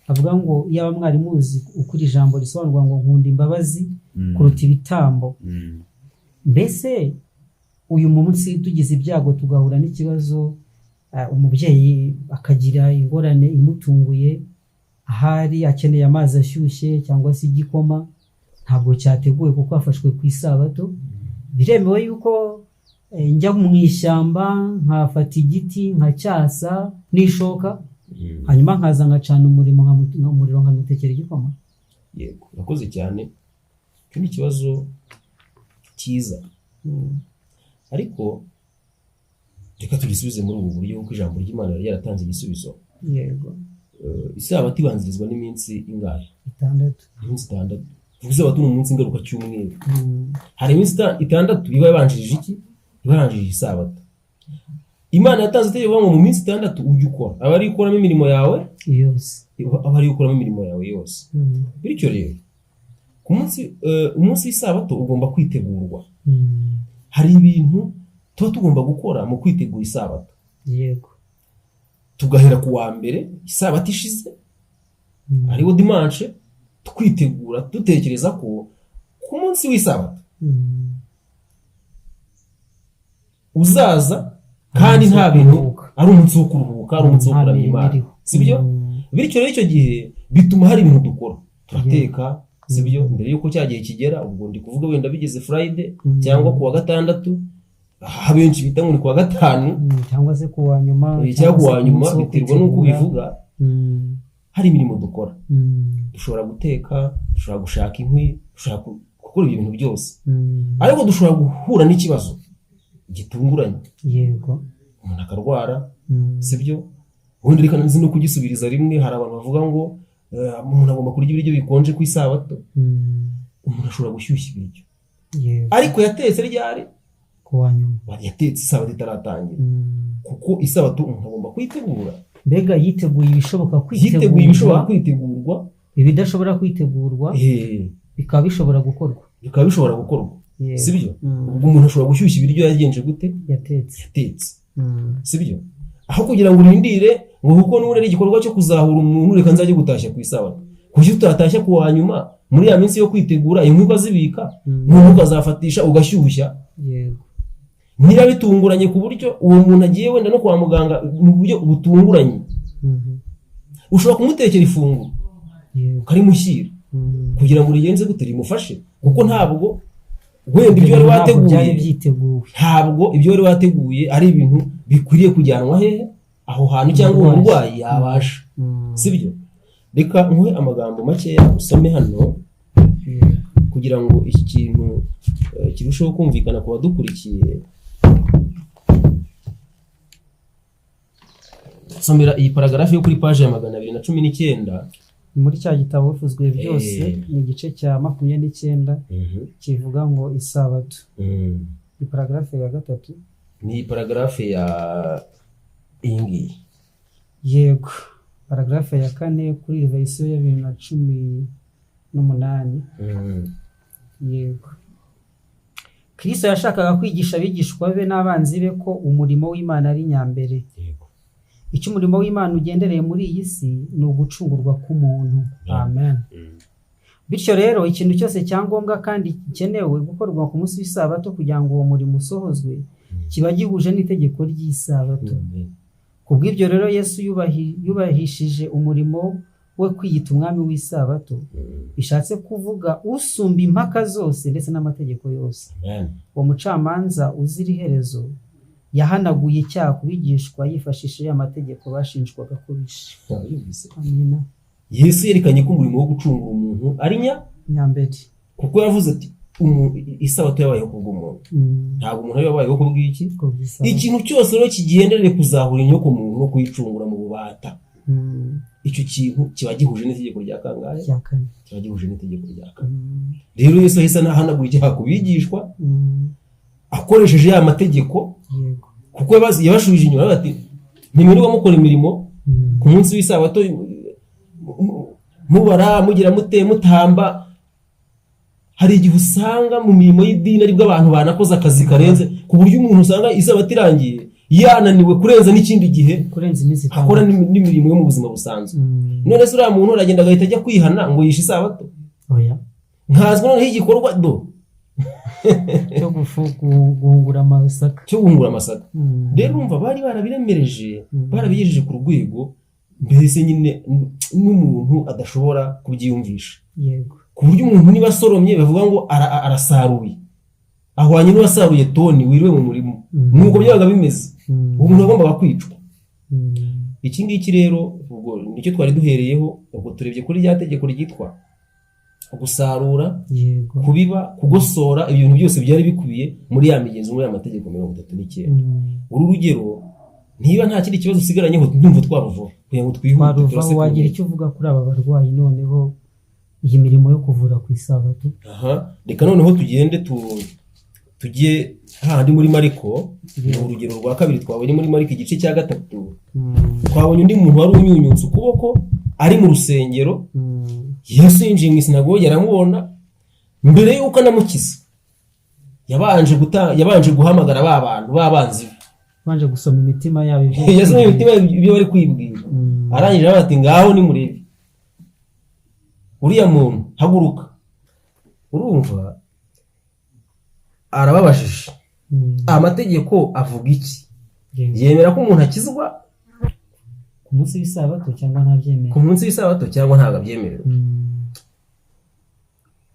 avuga ngo iyaba mwari muzi uko iri jambo risobanurwa ngo nkunda imbabazi kuruta ibitambo. Mbese uyu munsi tugize ibyago tugahura n'ikibazo, umubyeyi akagira ingorane imutunguye, ahari akeneye amazi ashyushye cyangwa se igikoma, ntabwo cyateguwe kuko hafashwe ku isabato, biremewe yuko njya mu ishyamba nkafata igiti nkacyasa n'ishoka, hanyuma nkaza nkacana umuriro, umuriro nkamutekera igikoma? Yego, urakoze cyane. Icyo ni ikibazo cyiza, ariko reka tugisubize muri ubu buryo, kuko ijambo ry'Imana yari yaratanze igisubizo. Isabato ibanzirizwa n'iminsi ingahe? 6. Iminsi 6. Vuga isabato ni umunsi ngaruka cyumweru. Hari iminsi 6 iba yabanjirije iki? Iba yabanjirije isabato. Imana yatanze itegeko ngo mu minsi 6 ujye ukora, aba ari ukoramo imirimo yawe yose. Aba ari ukoramo imirimo yawe yose. Bityo rero ku munsi umunsi w'isabato ugomba kwitegurwa. Hari ibintu tuba tugomba gukora mu kwitegura isabato, tugahera ku wa mbere isabato ishize, ariwo dimanche, twitegura dutekereza ko ku munsi w'isabato uzaza kandi Umunsi wo nta bintu, kuruhuka. ari umunsi wo kuruhuka, ari umunsi wo Nta kuramya mirimo Imana, iriho. Sibyo? Bityo rero icyo gihe bituma hari ibintu dukora, turateka, sibyo? Mbere y'uko cya gihe kigera, ubwo ndi kuvuga wenda bigeze Friday cyangwa ku wa gatandatu, aho abenshi bita ngo ni ku wa gatanu, Cyangwa se ku wa nyuma, cyangwa ku se wa nyuma, munsi wo biterwa n'uko kwitegura. ubivuga. Hari imirimo dukora, dushobora guteka, dushobora gushaka inkwi, dushobora gukora ibyo bintu byose, ariko dushobora guhura n'ikibazo gitunguranye, umuntu akarwara, sibyo? Ubundi reka nzi no kugisubiriza rimwe. Hari abantu bavuga ngo umuntu agomba kurya ibiryo bikonje ku isabato. Umuntu ashobora gushyushya ibiryo, ariko yatetse ryari? Ku wa nyuma. Yatetse isabato itaratangira, kuko isabato umuntu agomba kuyitegura. Mbega yiteguye ibishoboka Yiteguye ibishobora kwitegurwa, kwitegurwa. ibidashobora kwitegurwa bikaba bishobora gukorwa. Bikaba bishobora gukorwa, sibyo? Ubwo umuntu ashobora gushyushya ibiryo yagenje gute? Yatetse. Yatetse, sibyo? Aho kugira ngo urindire ngo kuko n'ubundi ari igikorwa cyo kuzahura umuntu, reka nzajye gutashya ku isabato. Kuki utatashya ku wa nyuma muri ya minsi yo kwitegura, inkwi ukazibika, noneho ukazafatisha ugashyushya? Niba bitunguranye ku buryo uwo muntu agiye wenda no kwa muganga mu buryo butunguranye, ushobora kumutekera ifunguro, ukarimushyira, kugira ngo rigenze gute? Rimufashe, kuko ntabwo wenda ibyo wari Ntabwo wateguye, byari byiteguwe. ntabwo ibyo wari wateguye ari ibintu bikwiriye kujyanwa hehe, aho hantu, cyangwa uwo Umurwayi. murwayi yabasha, sibyo? Reka nkuhe amagambo makeya usome hano, kugira ngo iki kintu kirusheho kumvikana ku badukurikiye. Somera iyi paragarafu yo kuri paji ya 219. Muri cya gitabo bivuzwe byose, ni igice cya 29 kivuga ngo isabato. Ni paragarafe ya gatatu. Ni paragarafe ya iyi ngiyi. Yego, paragarafe ya kane kuri verisiyo ya 2018. Yego, Kristo yashakaga kwigisha abigishwa be n'abanzi be ko umurimo w'Imana ari nyambere. Icyo umurimo w'Imana ugendereye muri iyi si ni ugucungurwa k'umuntu. Amen. Bityo rero ikintu cyose cyangombwa kandi gikenewe gukorwa ku munsi w'isabato kugira ngo uwo murimo usohozwe kiba gihuje n'itegeko ry'isabato. Amen. Ku bw'ibyo rero Yesu yubahishije umurimo we kwiyita umwami w'isabato, bishatse kuvuga usumba impaka zose ndetse n'amategeko yose. Amen. Uwo mucamanza uzira iherezo yahanaguye icyaha ku bigishwa yifashishije amategeko bashinjwaga ko bishe. Yumvise. Amina. Yesu yerekanye ko umurimo wo gucungura umuntu ari Nyambere. kuko yavuze ati isabato yabayeho kubw'umuntu. Ntabwo umuntu yabayeho kubw'iki. Kubw'isabato. Ikintu cyose rero kigendereye kuzahura inyoko muntu no kuyicungura mu bubata, icyo kintu kiba gihuje n'itegeko rya kangahe? Rya kane. Kiba gihuje n'itegeko rya kane. Rero Yesu ahise anahanagura icyaha ku bigishwa akoresheje ya mategeko, kuko yabashubije inyuma aravuga ati ntimwirirwa mukora imirimo ku munsi w'isabato, mubara, mugira mute, mutamba. Hari igihe usanga mu mirimo y'idini aribwo abantu banakoze akazi karenze, ku buryo umuntu usanga isabato irangiye yananiwe kurenza n'ikindi gihe kurenza iminsi itanu. akora n'imirimo yo mu buzima busanzwe. None se uriya muntu aragenda agahita ajya kwihana ngo yishe isabato? Oya. Nkazwi noneho igikorwa do cyo guhungura amasaka. Cyo guhungura amasaka. Rero urumva bari barabiremereje, barabigejeje ku rwego mbese nyine n'umuntu adashobora kubyiyumvisha, ku buryo umuntu niba asoromye bavuga ngo arasaruye, ahwanye n'uwasaruye toni wiriwe mu murima. Nuko byabaga bimeze. Uwo muntu yagombaga kwicwa. Iki ngiki rero ubwo nicyo twari duhereyeho. Ubwo turebye kuri rya tegeko ryitwa gusarura, kubiba, kugosora, ibintu byose byari bikubiye muri ya migenzo, muri ya mategeko 39. Uru rugero, niba nta kindi kibazo usigaranyeho, ndumva twaruvaho kugira ngo twihute, Twaruvaho. turase ku Wagira ntego. icyo uvuga kuri aba barwayi, noneho iyi mirimo yo kuvura ku isabato? Aha, reka noneho tugende tujye hahandi muri Mariko. Ni urugero rwa kabiri twabonye muri Mariko igice cya 3. Twabonye undi muntu wari unyunyutse ukuboko ari mu rusengero. Yesu yinjiye mu isinagogi aramubona. Mbere y'uko anamukiza yabanje guhamagara ba bantu b'abanzi be. Banje gusoma imitima yabo ibyo Yasomye imitima ibyo bari kwibwira. Arangije aravuga ati ngaho nimurebe uriya muntu, haguruka. Urumva arababajije, amategeko avuga iki? Yemera ko umuntu akizwa ku munsi w'isabato cyangwa ntabyemera? Ku munsi w'isabato cyangwa ntabwo abyemerewe?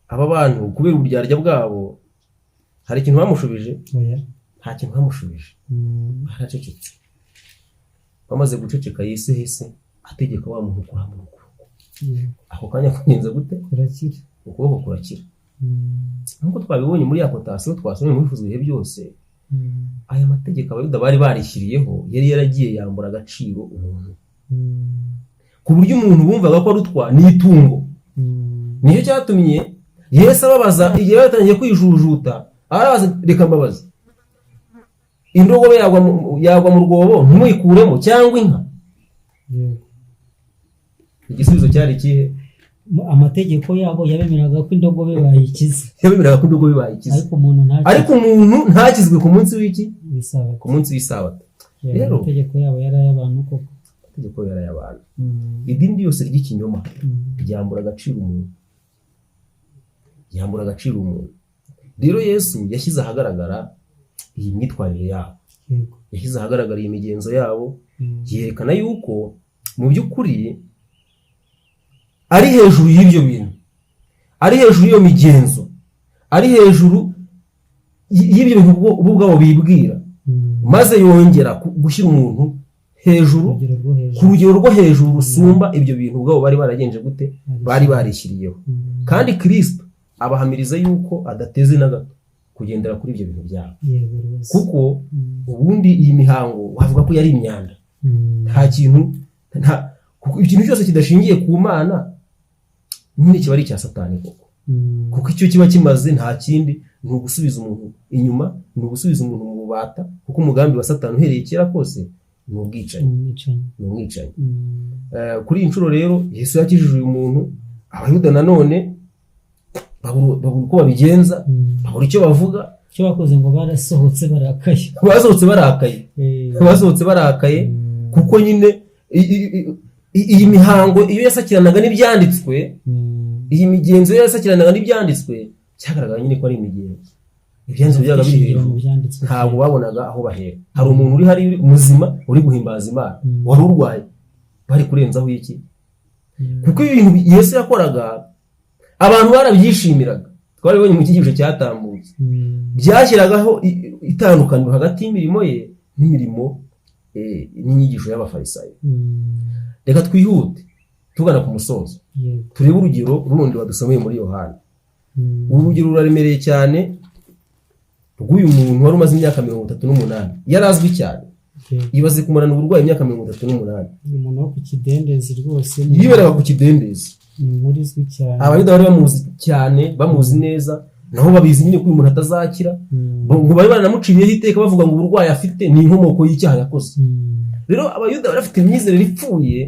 Aba bantu kubera uburyarya bwabo hari ikintu bamushubije? Oya. Nta kintu bamushubije. Baracecetse. Bamaze guceceka, Yesu yahise ategeka wa muntu kurambura ukuboko. Ako kanya kugenza gute? Kurakira. Ukuboko kurakira. Nk'uko twabibonye muri ya quotation twasomye muri Ibihe byose, aya mategeko Abayuda bari barishyiriyeho yari yaragiye yambura agaciro umuntu, ku buryo umuntu bumvaga ko arutwa n'itungo. Nicyo cyatumye Yesu ababaza igihe batangiye kwijujuta, arabaza, reka mbabaze, indogobe yagwa mu rwobo ntimuyikuremo, cyangwa inka? Igisubizo cyari ikihe? Amategeko yabo yabemeraga ko indogobe bayikiza. Yabemeraga ko indogobe bayikiza. Ariko umuntu ntakize. Ariko umuntu ntakizwe ku munsi w'iki? W'isabato. Ku munsi w'isabato. Rero amategeko yabo yari ay'abantu koko. Amategeko yari ay'abantu. Idini yose ry'ikinyoma ryambura agaciro umuntu, ryambura agaciro umuntu. Rero Yesu yashyize ahagaragara iyi myitwarire yabo, yashyize ahagaragara iyi migenzo yabo, yerekana yuko mu by'ukuri ari hejuru y'ibyo bintu, ari hejuru y'iyo migenzo, ari hejuru y'ibyo bintu bo ubwabo bibwira, maze yongera gushyira umuntu hejuru, urugero rwo hejuru, ku rugero rwo hejuru rusumba ibyo bintu ubwabo bari baragenje gute, bari barishyiriyeho. Kandi Kristo abahamiriza yuko adateze na gato kugendera kuri ibyo bintu byabo, yego rwose kuko ubundi iyi mihango wavuga ko yari imyanda. Nta kintu, nta, kuko ikintu cyose kidashingiye ku Mana nyine kiba ari icya Satani koko. Kuko icyo kiba kimaze nta kindi, ni ugusubiza umuntu inyuma, ni ugusubiza umuntu mu bubata, kuko umugambi wa Satani uhereye kera kose ni ubwicanyi. Umwicanyi. Ni umwicanyi. Kuri iyi nshuro rero Yesu yakijije uyu muntu. Abayuda nanone babura uko babigenza, babura icyo bavuga. Icyo bakoze ngo barasohotse barakaye. Basohotse barakaye. Basohotse barakaye. Kuko nyine iyi mihango iyo yasakiranaga n'ibyanditswe, iyi migenzo iyo yasakiranaga n'ibyanditswe, cyagaragara nyine ko ari imigenzo. Ibyanditswe byabaga biri Ishingiro mu hejuru, byanditswe. Ntabwo babonaga aho bahera. Hari umuntu uri hari muzima uri guhimbaza Imana, wari urwaye bari kurenzaho iki? Kuko ibintu Yesu yakoraga abantu barabyishimiraga. Twarabibonye mu cyigisho cyatambutse. Byashyiragaho itandukaniro hagati y'imirimo ye n'imirimo n'inyigisho y'Abafarisayo. Reka twihute tugana ku musozo, turebe urugero rundi badusomeye muri Yohana. Uru rugero ruraremereye cyane, rw'uyu muntu wari umaze imyaka 38. Yari azwi cyane. Ibaze kumarana uburwayi imyaka 38. Ni umuntu wo ku kidendezi rwose ni Yiberaga ku kidendezi. Ni inkuru izwi cyane. Abayuda bari bamuzi cyane, bamuzi neza, naho babizi nyine ko uyu muntu atazakira. Ngo bari baranamuciriyeho iteka, bavuga ngo uburwayi afite ni inkomoko y'icyaha yakoze. Rero Abayuda bari bafite imyizerere ipfuye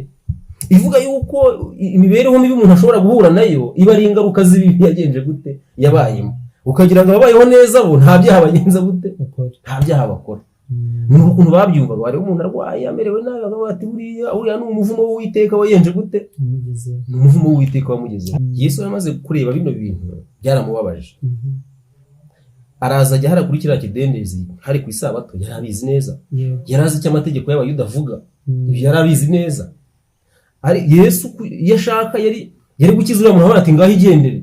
ivuga yuko imibereho mibi umuntu ashobora guhura nayo iba ari ingaruka z'ibibi yagenje gute, yabayemo, ukagira ngo ababayeho neza bo nta byaha bagenza gute, Bakora. nta byaha bakora. Ni ukuntu babyumvaga. Bareba umuntu arwaye, amerewe nabi, bakavuga bati: "Buriya uriya ni umuvumo w'Uwiteka wagenje gute?" Wamugezeho. Ni umuvumo w'Uwiteka wamugezeho. Yesu yamaze kureba bino bintu, byaramubabaje. Araza ajya hariya kuri kiriya kidendezi, hari ku Isabato. Yari abizi neza. Yari azi icyo amategeko y'Abayuda avuga. Ibyo yari abizi neza. Ari Yesu iyo ashaka yari gukiza uriya muntu, avuga ati: "Ngaho igendere."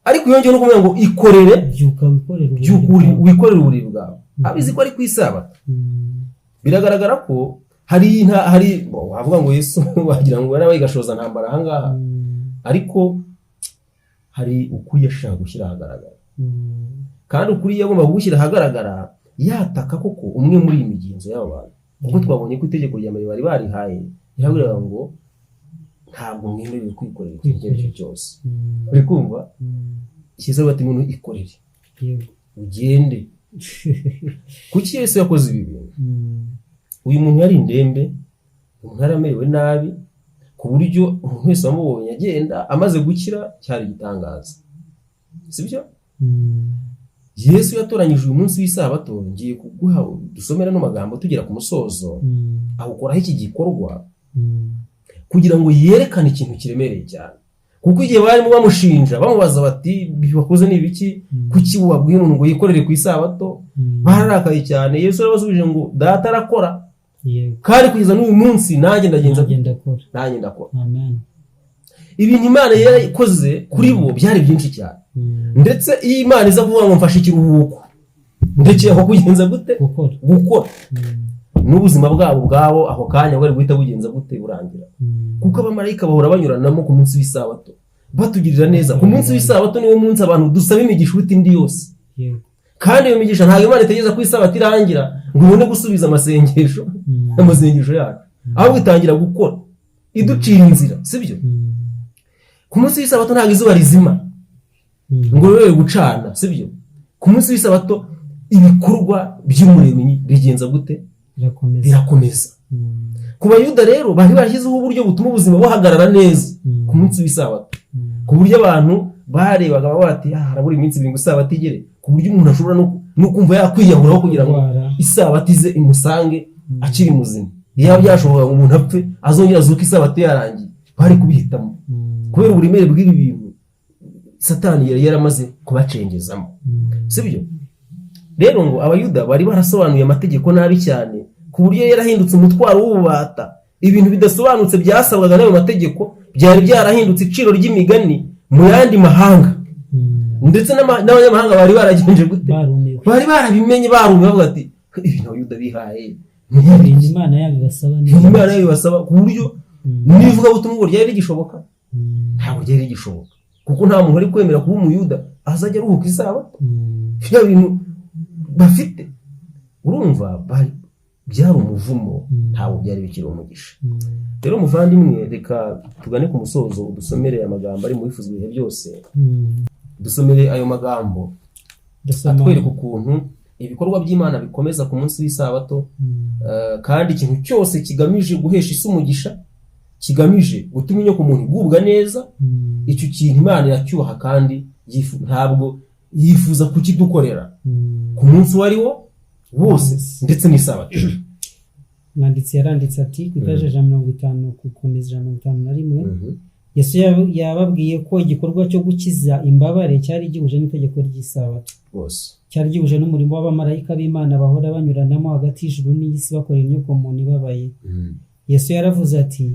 Ariko yongeyeho no kumubwira ngo: "Ikorere." Byuka wikorere uburiri Byuka bwawe. Wikorere uburiri bwawe. Abizi ko ari ku Isabato. Biragaragara ko hari wavuga ngo Yesu wagira ngo yarabaye gashoza ntambara ahangaha, ariko hari ukuri yashaka gushyira ahagaragara. Kandi ukuri yagomba kugushyira ahagaragara yataka koko umwe muri iyi migenzo y'aba bantu, kuko twabonye ko itegeko rya mbere bari barihaye yarabwiraga ngo: "Ntabwo mwemerewe kwikorera ikintu icyo ari cyo cyose." Uri kumva? Cyiza bati: "Umuntu ikorere, ugende." Kuki Yesu yakoze ibi bintu? Uyu muntu yari indembe, umuntu yari amerewe nabi, ku buryo umuntu wese wamubonye agenda amaze gukira cyari igitangaza, sibyo? Yesu yatoranyije uyu munsi w'Isabato. Ngiye kuguha dusomera ano magambo tugera ku musozo. Awukoraho iki gikorwa kugira ngo yerekane ikintu kiremereye cyane, kuko igihe barimo bamushinja, bamubaza bati: "Wakoze ni ibiki? Kuki wabwiye umuntu ngo yikorere ku Isabato?" Bararakaye cyane. Yesu yarabasubije ngo: "Data arakora, kandi kugeza n'uyu munsi nanjye ndagenza." Nanjye ndakora. Nanjye ndakora. Amen. Ibintu Imana yarakoze kuri bo byari byinshi cyane. Ndetse iyo Imana iza kuvuga ngo: "Mfashe ikiruhuko, ndekeye aho kugenza gute?" Gukora. Gukora, n'ubuzima bwabo ubwabo ako kanya bwari guhita bugenza gute? Burangira. Kuko abamarayika bahora banyuranamo ku munsi w'Isabato batugirira neza. Ku munsi w'Isabato niwo munsi abantu dusaba imigisha iruta indi yose. Kandi iyo migisha ntabwo Imana itegereza ko Isabato irangira ngo ibone gusubiza amasengesho, amasengesho yacu, ahubwo itangira gukora iducira inzira, sibyo? Ku munsi w'Isabato ntabwo izuba rizima ngo rube gucana, sibyo? Ku munsi w'Isabato ibikorwa by'Umuremyi bigenza gute? Birakomeza. Birakomeza. Ku Bayuda rero bari barashyizeho uburyo butuma ubuzima buhagarara neza ku munsi w'Isabato, ku buryo abantu barebaga bavuga bati: "Ah, harabura iminsi 2 ngo Isabato igere," ku buryo umuntu ashobora no kumva yakwiyahuraho kugira ngo Kurwara. Isabato ize imusange akiri muzima. Iyo byashobokaga ngo umuntu apfe azongera azuke Isabato yarangiye, bari kubihitamo, kubera uburemere bw'ibi bintu Satani yari yaramaze kubacengezamo. Sibyo rero? Ngo Abayuda bari barasobanuye amategeko nabi cyane, ku buryo yarahindutse umutwaro w'ububata. Ibintu bidasobanutse byasabwaga n'ayo mategeko byari byarahindutse iciro ry'imigani mu yandi mahanga. Ndetse n'abanyamahanga bari baragenje gute? Barumiwe. Bari barabimenye, barumiwe, bavuga ati: "Ibintu Abayuda bihaye ni Ibintu ibiki?" Imana yabo ibasaba ni Ibintu Imana yabibasaba, ku buryo n'ivugabutumwa ubwo ryari rigishoboka? Ntabwo ryari rigishoboka, kuko nta muntu wari kwemera kuba Umuyuda azajya aruhuka Isabato. Bya bintu bafite, urumva byari umuvumo, ntabwo byari bikiri umugisha. Rero muvandimwe, reka tugane ku musozo, udusomere amagambo ari mu Bifuzwa Ibihe Byose. Dusomere ayo magambo Ndasoma. atwereka ukuntu ibikorwa by'Imana bikomeza ku munsi w'Isabato. Kandi ikintu cyose kigamije guhesha isi umugisha, kigamije gutuma inyoko muntu igubwa neza, icyo kintu Imana iracyubaha, kandi ntabwo yifuza kukidukorera ku munsi uwo ari wo wose, ndetse n'Isabato. Umwanditsi yaranditse ati ku ipaji 150 gukomeza 151, Yesu yababwiye ko igikorwa cyo gukiza imbabare cyari gihuje n'itegeko ry'isabato, Rwose. cyari gihuje n'umurimo w'abamarayika b'Imana bahora banyuranamo hagati y'ijuru n'isi bakora inyokomuntu ibabaye. Yesu yaravuze ati: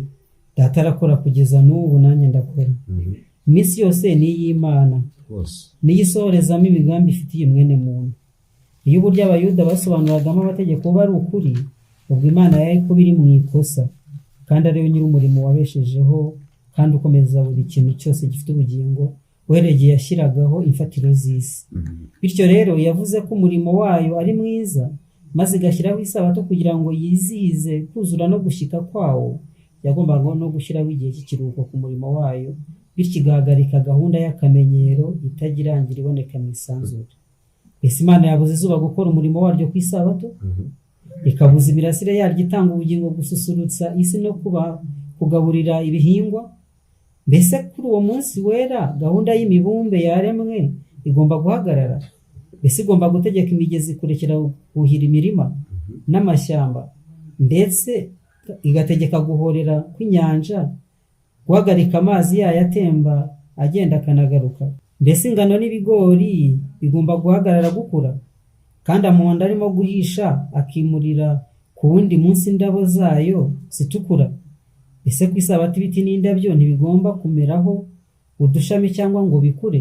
"Data arakora kugeza n'ubu, nanjye ndakora." Iminsi yose ni iy'Imana, Rwose. niyo isohorezamo imigambi ifitiye mwene muntu. Iyo uburyo Abayuda basobanuragamo amategeko buba ari ukuri, ubwo Imana yari kuba iri mu ikosa, kandi ariyo nyir'umurimo wabeshejeho kandi ukomeza buri kintu cyose gifite ubugingo uhereye igihe yashyiragaho imfatiro z'isi. Bityo rero, yavuze ko umurimo wayo ari mwiza, maze igashyiraho isabato kugira ngo yizihize kuzura no gushyika kwawo. Yagombaga no gushyiraho igihe cy'ikiruhuko ku murimo wayo, bityo igahagarika gahunda y'akamenyero itajya irangira iboneka mu isanzure. Mbese Imana yabuza izuba gukora umurimo waryo ku isabato, ikabuza imirasire yaryo itanga ubugingo gususurutsa isi no kuba kugaburira ibihingwa? Mbese kuri uwo munsi wera gahunda y'imibumbe yaremwe igomba guhagarara? Mbese igomba gutegeka imigezi kurekera kuhira imirima n'amashyamba, ndetse igategeka guhorera kw'inyanja, guhagarika amazi yayo atemba agenda akanagaruka? Mbese ingano n'ibigori bigomba guhagarara gukura, kandi amahundo arimo guhisha akimurira ku wundi munsi indabo zayo zitukura? Ese ku isabato ibiti n'indabyo ntibigomba kumeraho udushami cyangwa ngo bikure?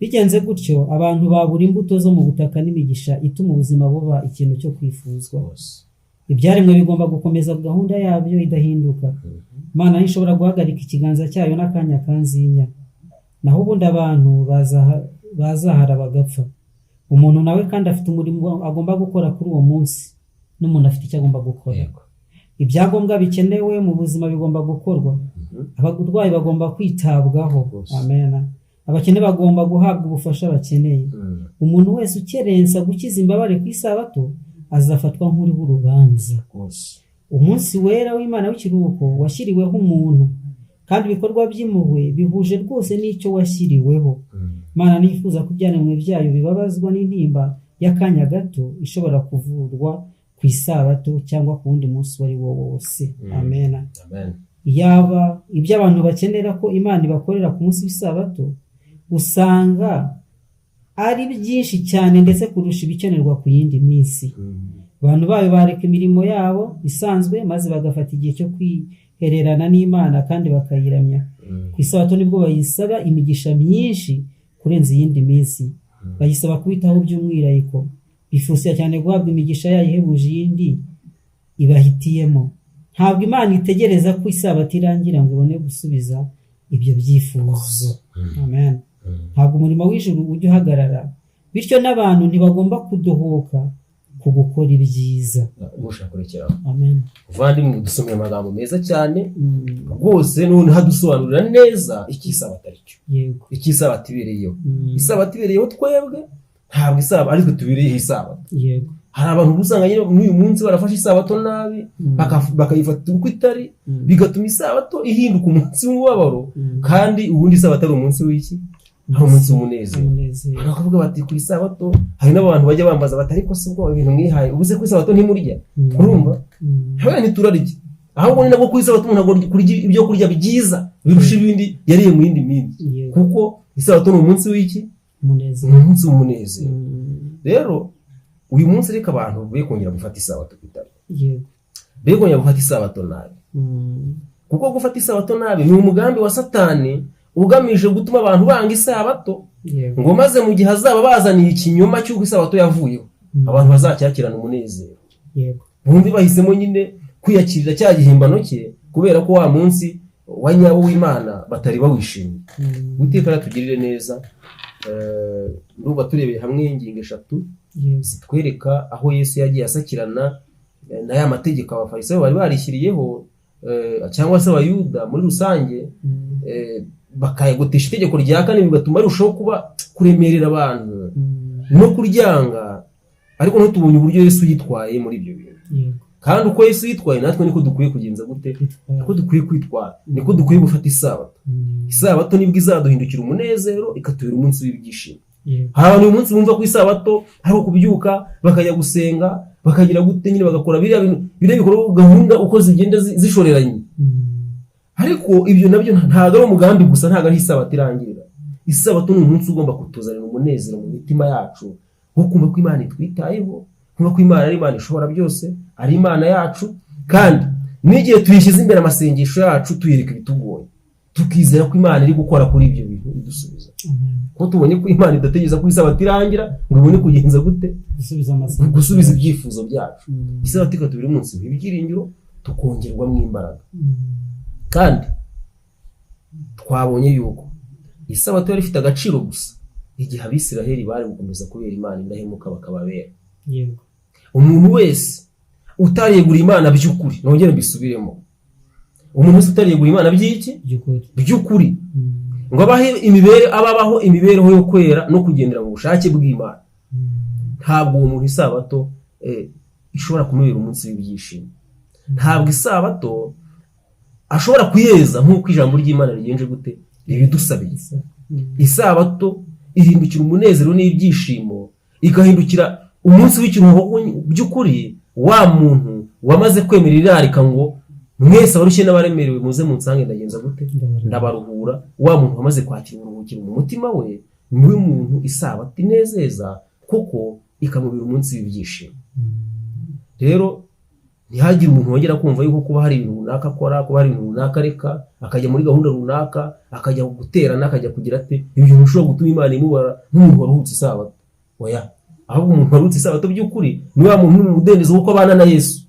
Bigenze gutyo, abantu babura imbuto zo mu butaka n'imigisha ituma ubuzima buba ikintu cyo kwifuzwa. Rwose. Ibyaremwe bigomba gukomeza gahunda yabyo idahinduka. Imana ntishobora guhagarika ikiganza cyayo n'akanya kanzinya, naho ubundi abantu bazahara bagapfa. Umuntu nawe kandi afite umurimo agomba gukora kuri uwo munsi, n'umuntu afite icyo agomba gukora. Ibyangombwa bikenewe mu buzima bigomba gukorwa. Abarwayi bagomba kwitabwaho. Rwose. Amen. Abakene bagomba guhabwa ubufasha bakeneye. Umuntu wese ukerensa gukiza imbabare ku isabato azafatwa nk'uriho urubanza. Rwose. Umunsi wera w'Imana w'ikiruhuko washyiriweho umuntu, kandi ibikorwa by'impuhwe bihuje rwose n'icyo washyiriweho. Imana ntiyifuza ko ibyaremwe byayo bibabazwa n'intimba y'akanya gato ishobora kuvurwa ku isabato cyangwa ku wundi munsi uwo ari wo wose. Amen. Amen. Yaba ibyo abantu bakenera ko Imana ibakorera ku munsi w'isabato usanga ari byinshi cyane ndetse kurusha ibikenerwa ku yindi minsi. Abantu bayo bareka imirimo yabo isanzwe maze bagafata igihe cyo kwihererana n'Imana kandi bakayiramya. Ku isabato nibwo bayisaba imigisha myinshi kurenza iyindi minsi. Bayisaba kubitaho by'umwihariko, bifuza cyane guhabwa imigisha yayo ihebuje iyindi ibahitiyemo. Ntabwo Imana itegereza ko isabato irangira ngo ibone gusubiza ibyo byifuzo. Amen. Ntabwo umurimo w'ijuru ujya uhagarara, bityo n'abantu ntibagomba kudohoka ku gukora ibyiza. Mushaka kurekeraho. Amen. Muvandimwe, dusomeye amagambo meza cyane rwose, noneho adusobanurira neza icyo isabato ari cyo, icyo isabato ibereyeho. Isabato ibereyeho twebwe, ntabwo isabato ari twe tubereyeho isabato. Hari abantu uba usanga nyine n'uyu munsi barafashe isabato nabi, bakayifata uko itari, bigatuma isabato ihinduka umunsi w'umubabaro, kandi ubundi isabato ari umunsi w'iki? Ari umunsi w'umunezero. Umunezero. Bakavuga bati ku isabato, hari n'abantu bajya bambaza bati: "Ariko se ubwo ibintu mwihaye, ubu se ku isabato ntimurya?" Urumva? Habera ntiturarya, ahubwo ni nabwo ku isabato umuntu agomba kurya ibyo kurya byiza birusha ibindi yariye mu yindi minsi, kuko isabato ni umunsi w'iki? Umunezero. Ni umunsi w'umunezero. Rero uyu munsi reka abantu be kongera gufata isabato ku itari, be kongera gufata isabato nabi, kuko gufata isabato nabi ni umugambi wa Satani ugamije gutuma abantu banga isabato, ngo maze mu gihe azaba bazaniye ikinyoma cy'uko isabato yavuyeho, abantu bazacyakirana umunezero, bumve bahisemo nyine kwiyakirira cya gihimbano cye, kubera ko wa munsi wa nyawo w'Imana batari bawishimiye. Uwiteka aratugirire neza. Ndumva turebeye hamwe ingingo eshatu zitwereka aho Yesu yagiye asakirana na ya mategeko Abafarisayo bari barishyiriyeho, cyangwa se Abayuda muri rusange, bakayagotesha itegeko rya kane, bigatuma arushaho kuba kuremerera abantu no kuryanga. Ariko ntitubonye uburyo Yesu yitwaye muri ibyo bintu. Kandi uko Yesu yitwaye, natwe niko dukwiye kugenza gute? Kwitwara. Niko dukwiye kwitwara, niko dukwiye gufata isabato. Isabato nibwo izaduhindukira umunezero, ikatubera umunsi w'ibyishimo. Hari abantu uyu munsi bumva ko isabato ari ukubyuka bakajya gusenga. bakagira gute nyine, bagakora biriya bintu, biriya bikorwa, gahunda uko zigenda zishoreranye. Ariko ibyo nabyo ntabwo ari umugambi gusa, ntabwo ari isabato irangirira. Isabato ni umunsi ugomba kutuzanira umunezero mu mitima yacu, wo kumva ko Imana itwitayeho, kumva ko Imana ari Imana ishobora byose, ari Imana yacu, kandi n'igihe tuyishyize imbere amasengesho yacu, tuyereka ibitugoye, tukizera ko Imana iri gukora kuri ibyo bintu idusubiza. Amen. Kuko tubonye ko Imana idategereza ko isabato irangira ngo ibone kugenza gute? Gusubiza amasengesho. Gusubiza ibyifuzo byacu. Isabato ikatubera umunsi w'ibyiringiro, tukongerwamo imbaraga. Kandi twabonye yuko isabato yari ifite agaciro gusa igihe Abisiraheli bari gukomeza kubera Imana indahemuka, bakababera. Umuntu wese utariyeguriye Imana by'ukuri, nongere mbisubiremo, umuntu wese utariyeguriye Imana by'iki? By'ukuri. By'ukuri, ngo abahe imibereho, ababaho imibereho yo kwera no kugendera mu bushake bw'Imana, ntabwo uwo muntu isabato ishobora kumubera umunsi w'ibyishimo. Ntabwo isabato ashobora kuyeza nk'uko ijambo ry'Imana rigenje gute, ribidusabiye. Isabato ihindukira umunezero n'ibyishimo, igahindukira umunsi w'ikiruhuko by'ukuri wa muntu wamaze kwemera irarika ngo mwese abarushye n'abaremerewe muze munsange, ndagenza gute? Ndabaruhura. Wa muntu wamaze kwakira uburuhukiro mu mutima we, niwe muntu isabato inezeza, kuko ikamubera umunsi w'ibyishimo. Rero ntihagire umuntu wongera kumva yuko kuba hari ibintu runaka akora, kuba hari ibintu runaka areka, akajya muri gahunda runaka, akajya guterana, akajya kugira ate, ibyo bintu bishobora gutuma Imana imubara nk'umuntu waruhutse isabato. Oya, ahubwo umuntu waruhutse isabato by'ukuri ni wa muntu uri mu mudendezo kuko abana na Yesu.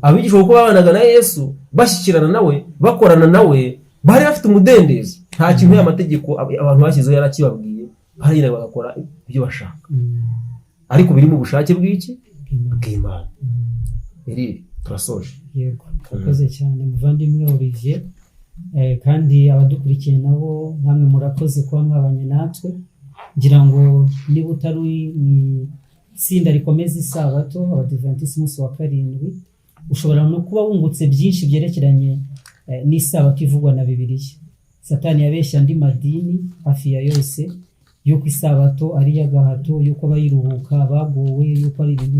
Abigishwa kuko babanaga na Yesu, bashyikirana nawe, bakorana nawe, bari bafite umudendezo. Nta kintu y'amategeko abantu bashyizeho yari akibabwiye, baragenda bagakora ibyo bashaka, ariko biri mu bushake bw'iki? Bw'Imana. Eri turasoje. Yego, urakoze cyane muvandimwe Olivier. Kandi abadukurikiye nabo namwe murakoze kuba mwabanye natwe. Ngira ngo niba utari mu itsinda rikomeza isabato, Abadiventisiti umunsi wa karindwi, ushobora no kuba wungutse byinshi byerekeranye n'isabato ivugwa na Bibiliya. Satani yabeshya andi madini hafi ya yose yuko isabato ari iy'agahato, yuko abayiruhuka bagowe, yuko ari ibintu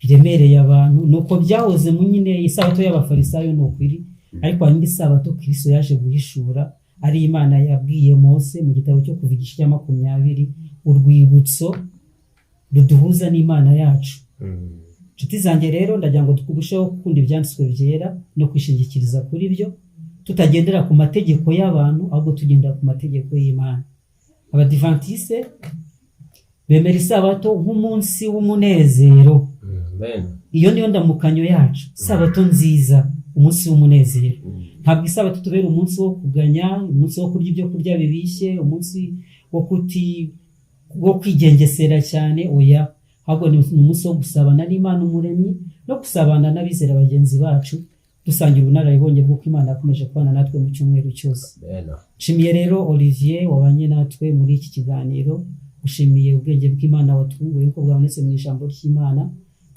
biremereye abantu. Nuko byahoze mu nyine isabato y'Abafarisayo ni uko iri, ariko hari indi sabato Kristo yaje guhishura, ari Imana yabwiye Mose mu gitabo cyo Kuva igice cya 20, urwibutso ruduhuza n'Imana yacu. Inshuti zanjye rero, ndagira ngo turusheho gukunda ibyanditswe byera no kwishingikiriza kuri byo, tutagendera ku mategeko y'abantu, ahubwo tugendera ku mategeko y'Imana. Abadivantise bemera isabato nk'umunsi w'umunezero. Amen. Iyo niyo ndamukanyo yacu, isabato nziza, umunsi w'umunezero. Ntabwo isabato tubera umunsi wo kuganya, umunsi wo kurya ibyo kurya bibishye, umunsi wo kwigengesera cyane, oya. Ahubwo ni umunsi wo gusabana n'Imana Umuremyi no gusabana n'abizera bagenzi bacu, dusangira ubunararibonye bw'uko Imana yakomeje kubana natwe mu cyumweru cyose. Amen. Nshimiye rero Olivier wabanye natwe muri iki kiganiro, ushimiye ubwenge bw'Imana watunguye nk'uko bwabonetse mu ijambo ry'Imana,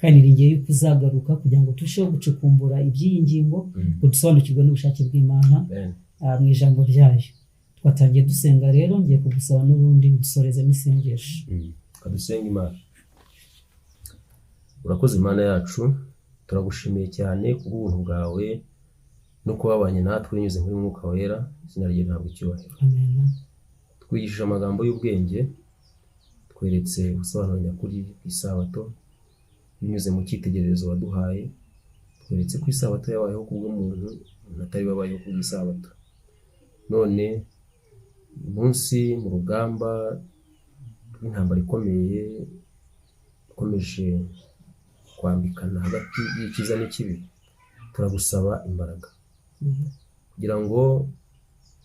kandi niringiye yuko uzagaruka kugira ngo turusheho gucukumbura iby'iyi ngingo, ngo dusobanukirwe n'ubushake bw'Imana Amen. mu ijambo ryayo. Twatangiye dusenga rero, ngiye kugusaba n'ubundi gusorezamo isengesho. Kadusenga Imana. Urakoze Imana yacu, turagushimiye cyane kubw'ubuntu bwawe no kuba wabanye natwe binyuze muri Mwuka Wera, izina rye ntabwo icyubahiro. Amen. Twigishije amagambo y'ubwenge, tweretse ubusobanuro nyakuri bw'isabato binyuze mu cyitegererezo waduhaye, tweretse ko isabato yabayeho kubw'umuntu, umuntu atari wabayeho kubw'isabato. None uyu munsi mu rugamba rw'intambara ikomeye ikomeje kwambikana hagati y'icyiza n'ikibi, turagusaba imbaraga kugira ngo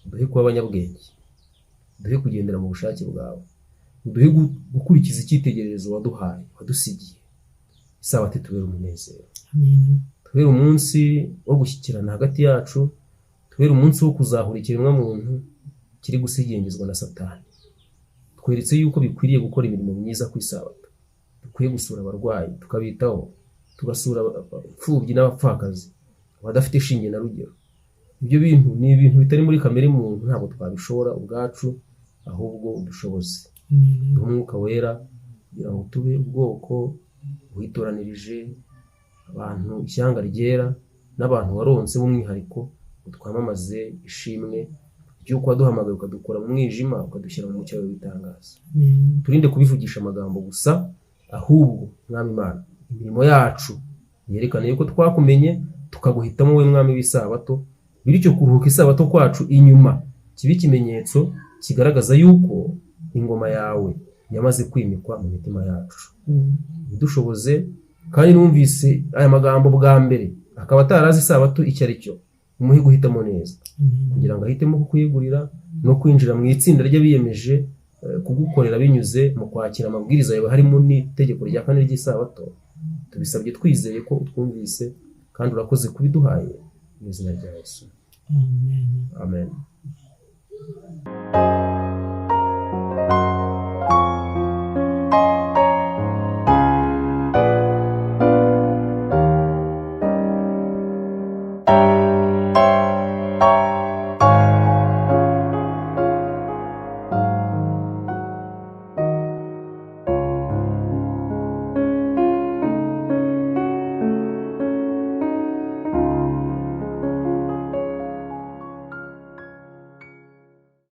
duhe kuba abanyabwenge, duhe kugendera mu bushake bwawe, uduhe gukurikiza icyitegererezo waduhaye, wadusigiye. Isabato itubere umunezero, Amen. tubere umunsi wo gushyikirana hagati yacu, tubere umunsi wo kuzahura ikiremwamuntu kiri gusigingizwa na Satani. Tweretse yuko bikwiriye gukora imirimo myiza ku isabato, dukwiye gusura abarwayi tukabitaho, tugasura imfubyi n'abapfakazi, abadafite ishinge na rugero. Ibyo bintu ni ibintu bitari muri kamere muntu, ntabwo twabishobora ubwacu, ahubwo udushoboze. Amen. Duhe Umwuka Wera kugira ngo tube ubwoko Witoranirije abantu ishyanga ryera n'abantu waronse b'umwihariko ngo twamamaze ishimwe ry'uko waduhamagaye ukadukura mu mwijima ukadushyira mu mucyo wawe w'itangaza. Amen. Turinde kubivugisha amagambo gusa, ahubwo Mwami Imana, imirimo yacu yerekane yuko twakumenye tukaguhitamo wowe Mwami w'isabato, bityo kuruhuka isabato kwacu inyuma kibe ikimenyetso kigaragaza yuko ingoma yawe yamaze kwimikwa mu mitima yacu. Bidushoboze. Kandi numvise aya magambo bwa mbere akaba atarazi isabato icyo ari cyo, umuhe guhitamo neza Amen. kugira ngo ahitemo kukwiyegurira no kwinjira mu itsinda ry'abiyemeje kugukorera binyuze mu kwakira amabwiriza yawe, harimo n'itegeko rya kane ry'isabato. Tubisabye twizeye ko utwumvise, kandi urakoze kubiduhaye mu izina rya Yesu. Amen. Amen.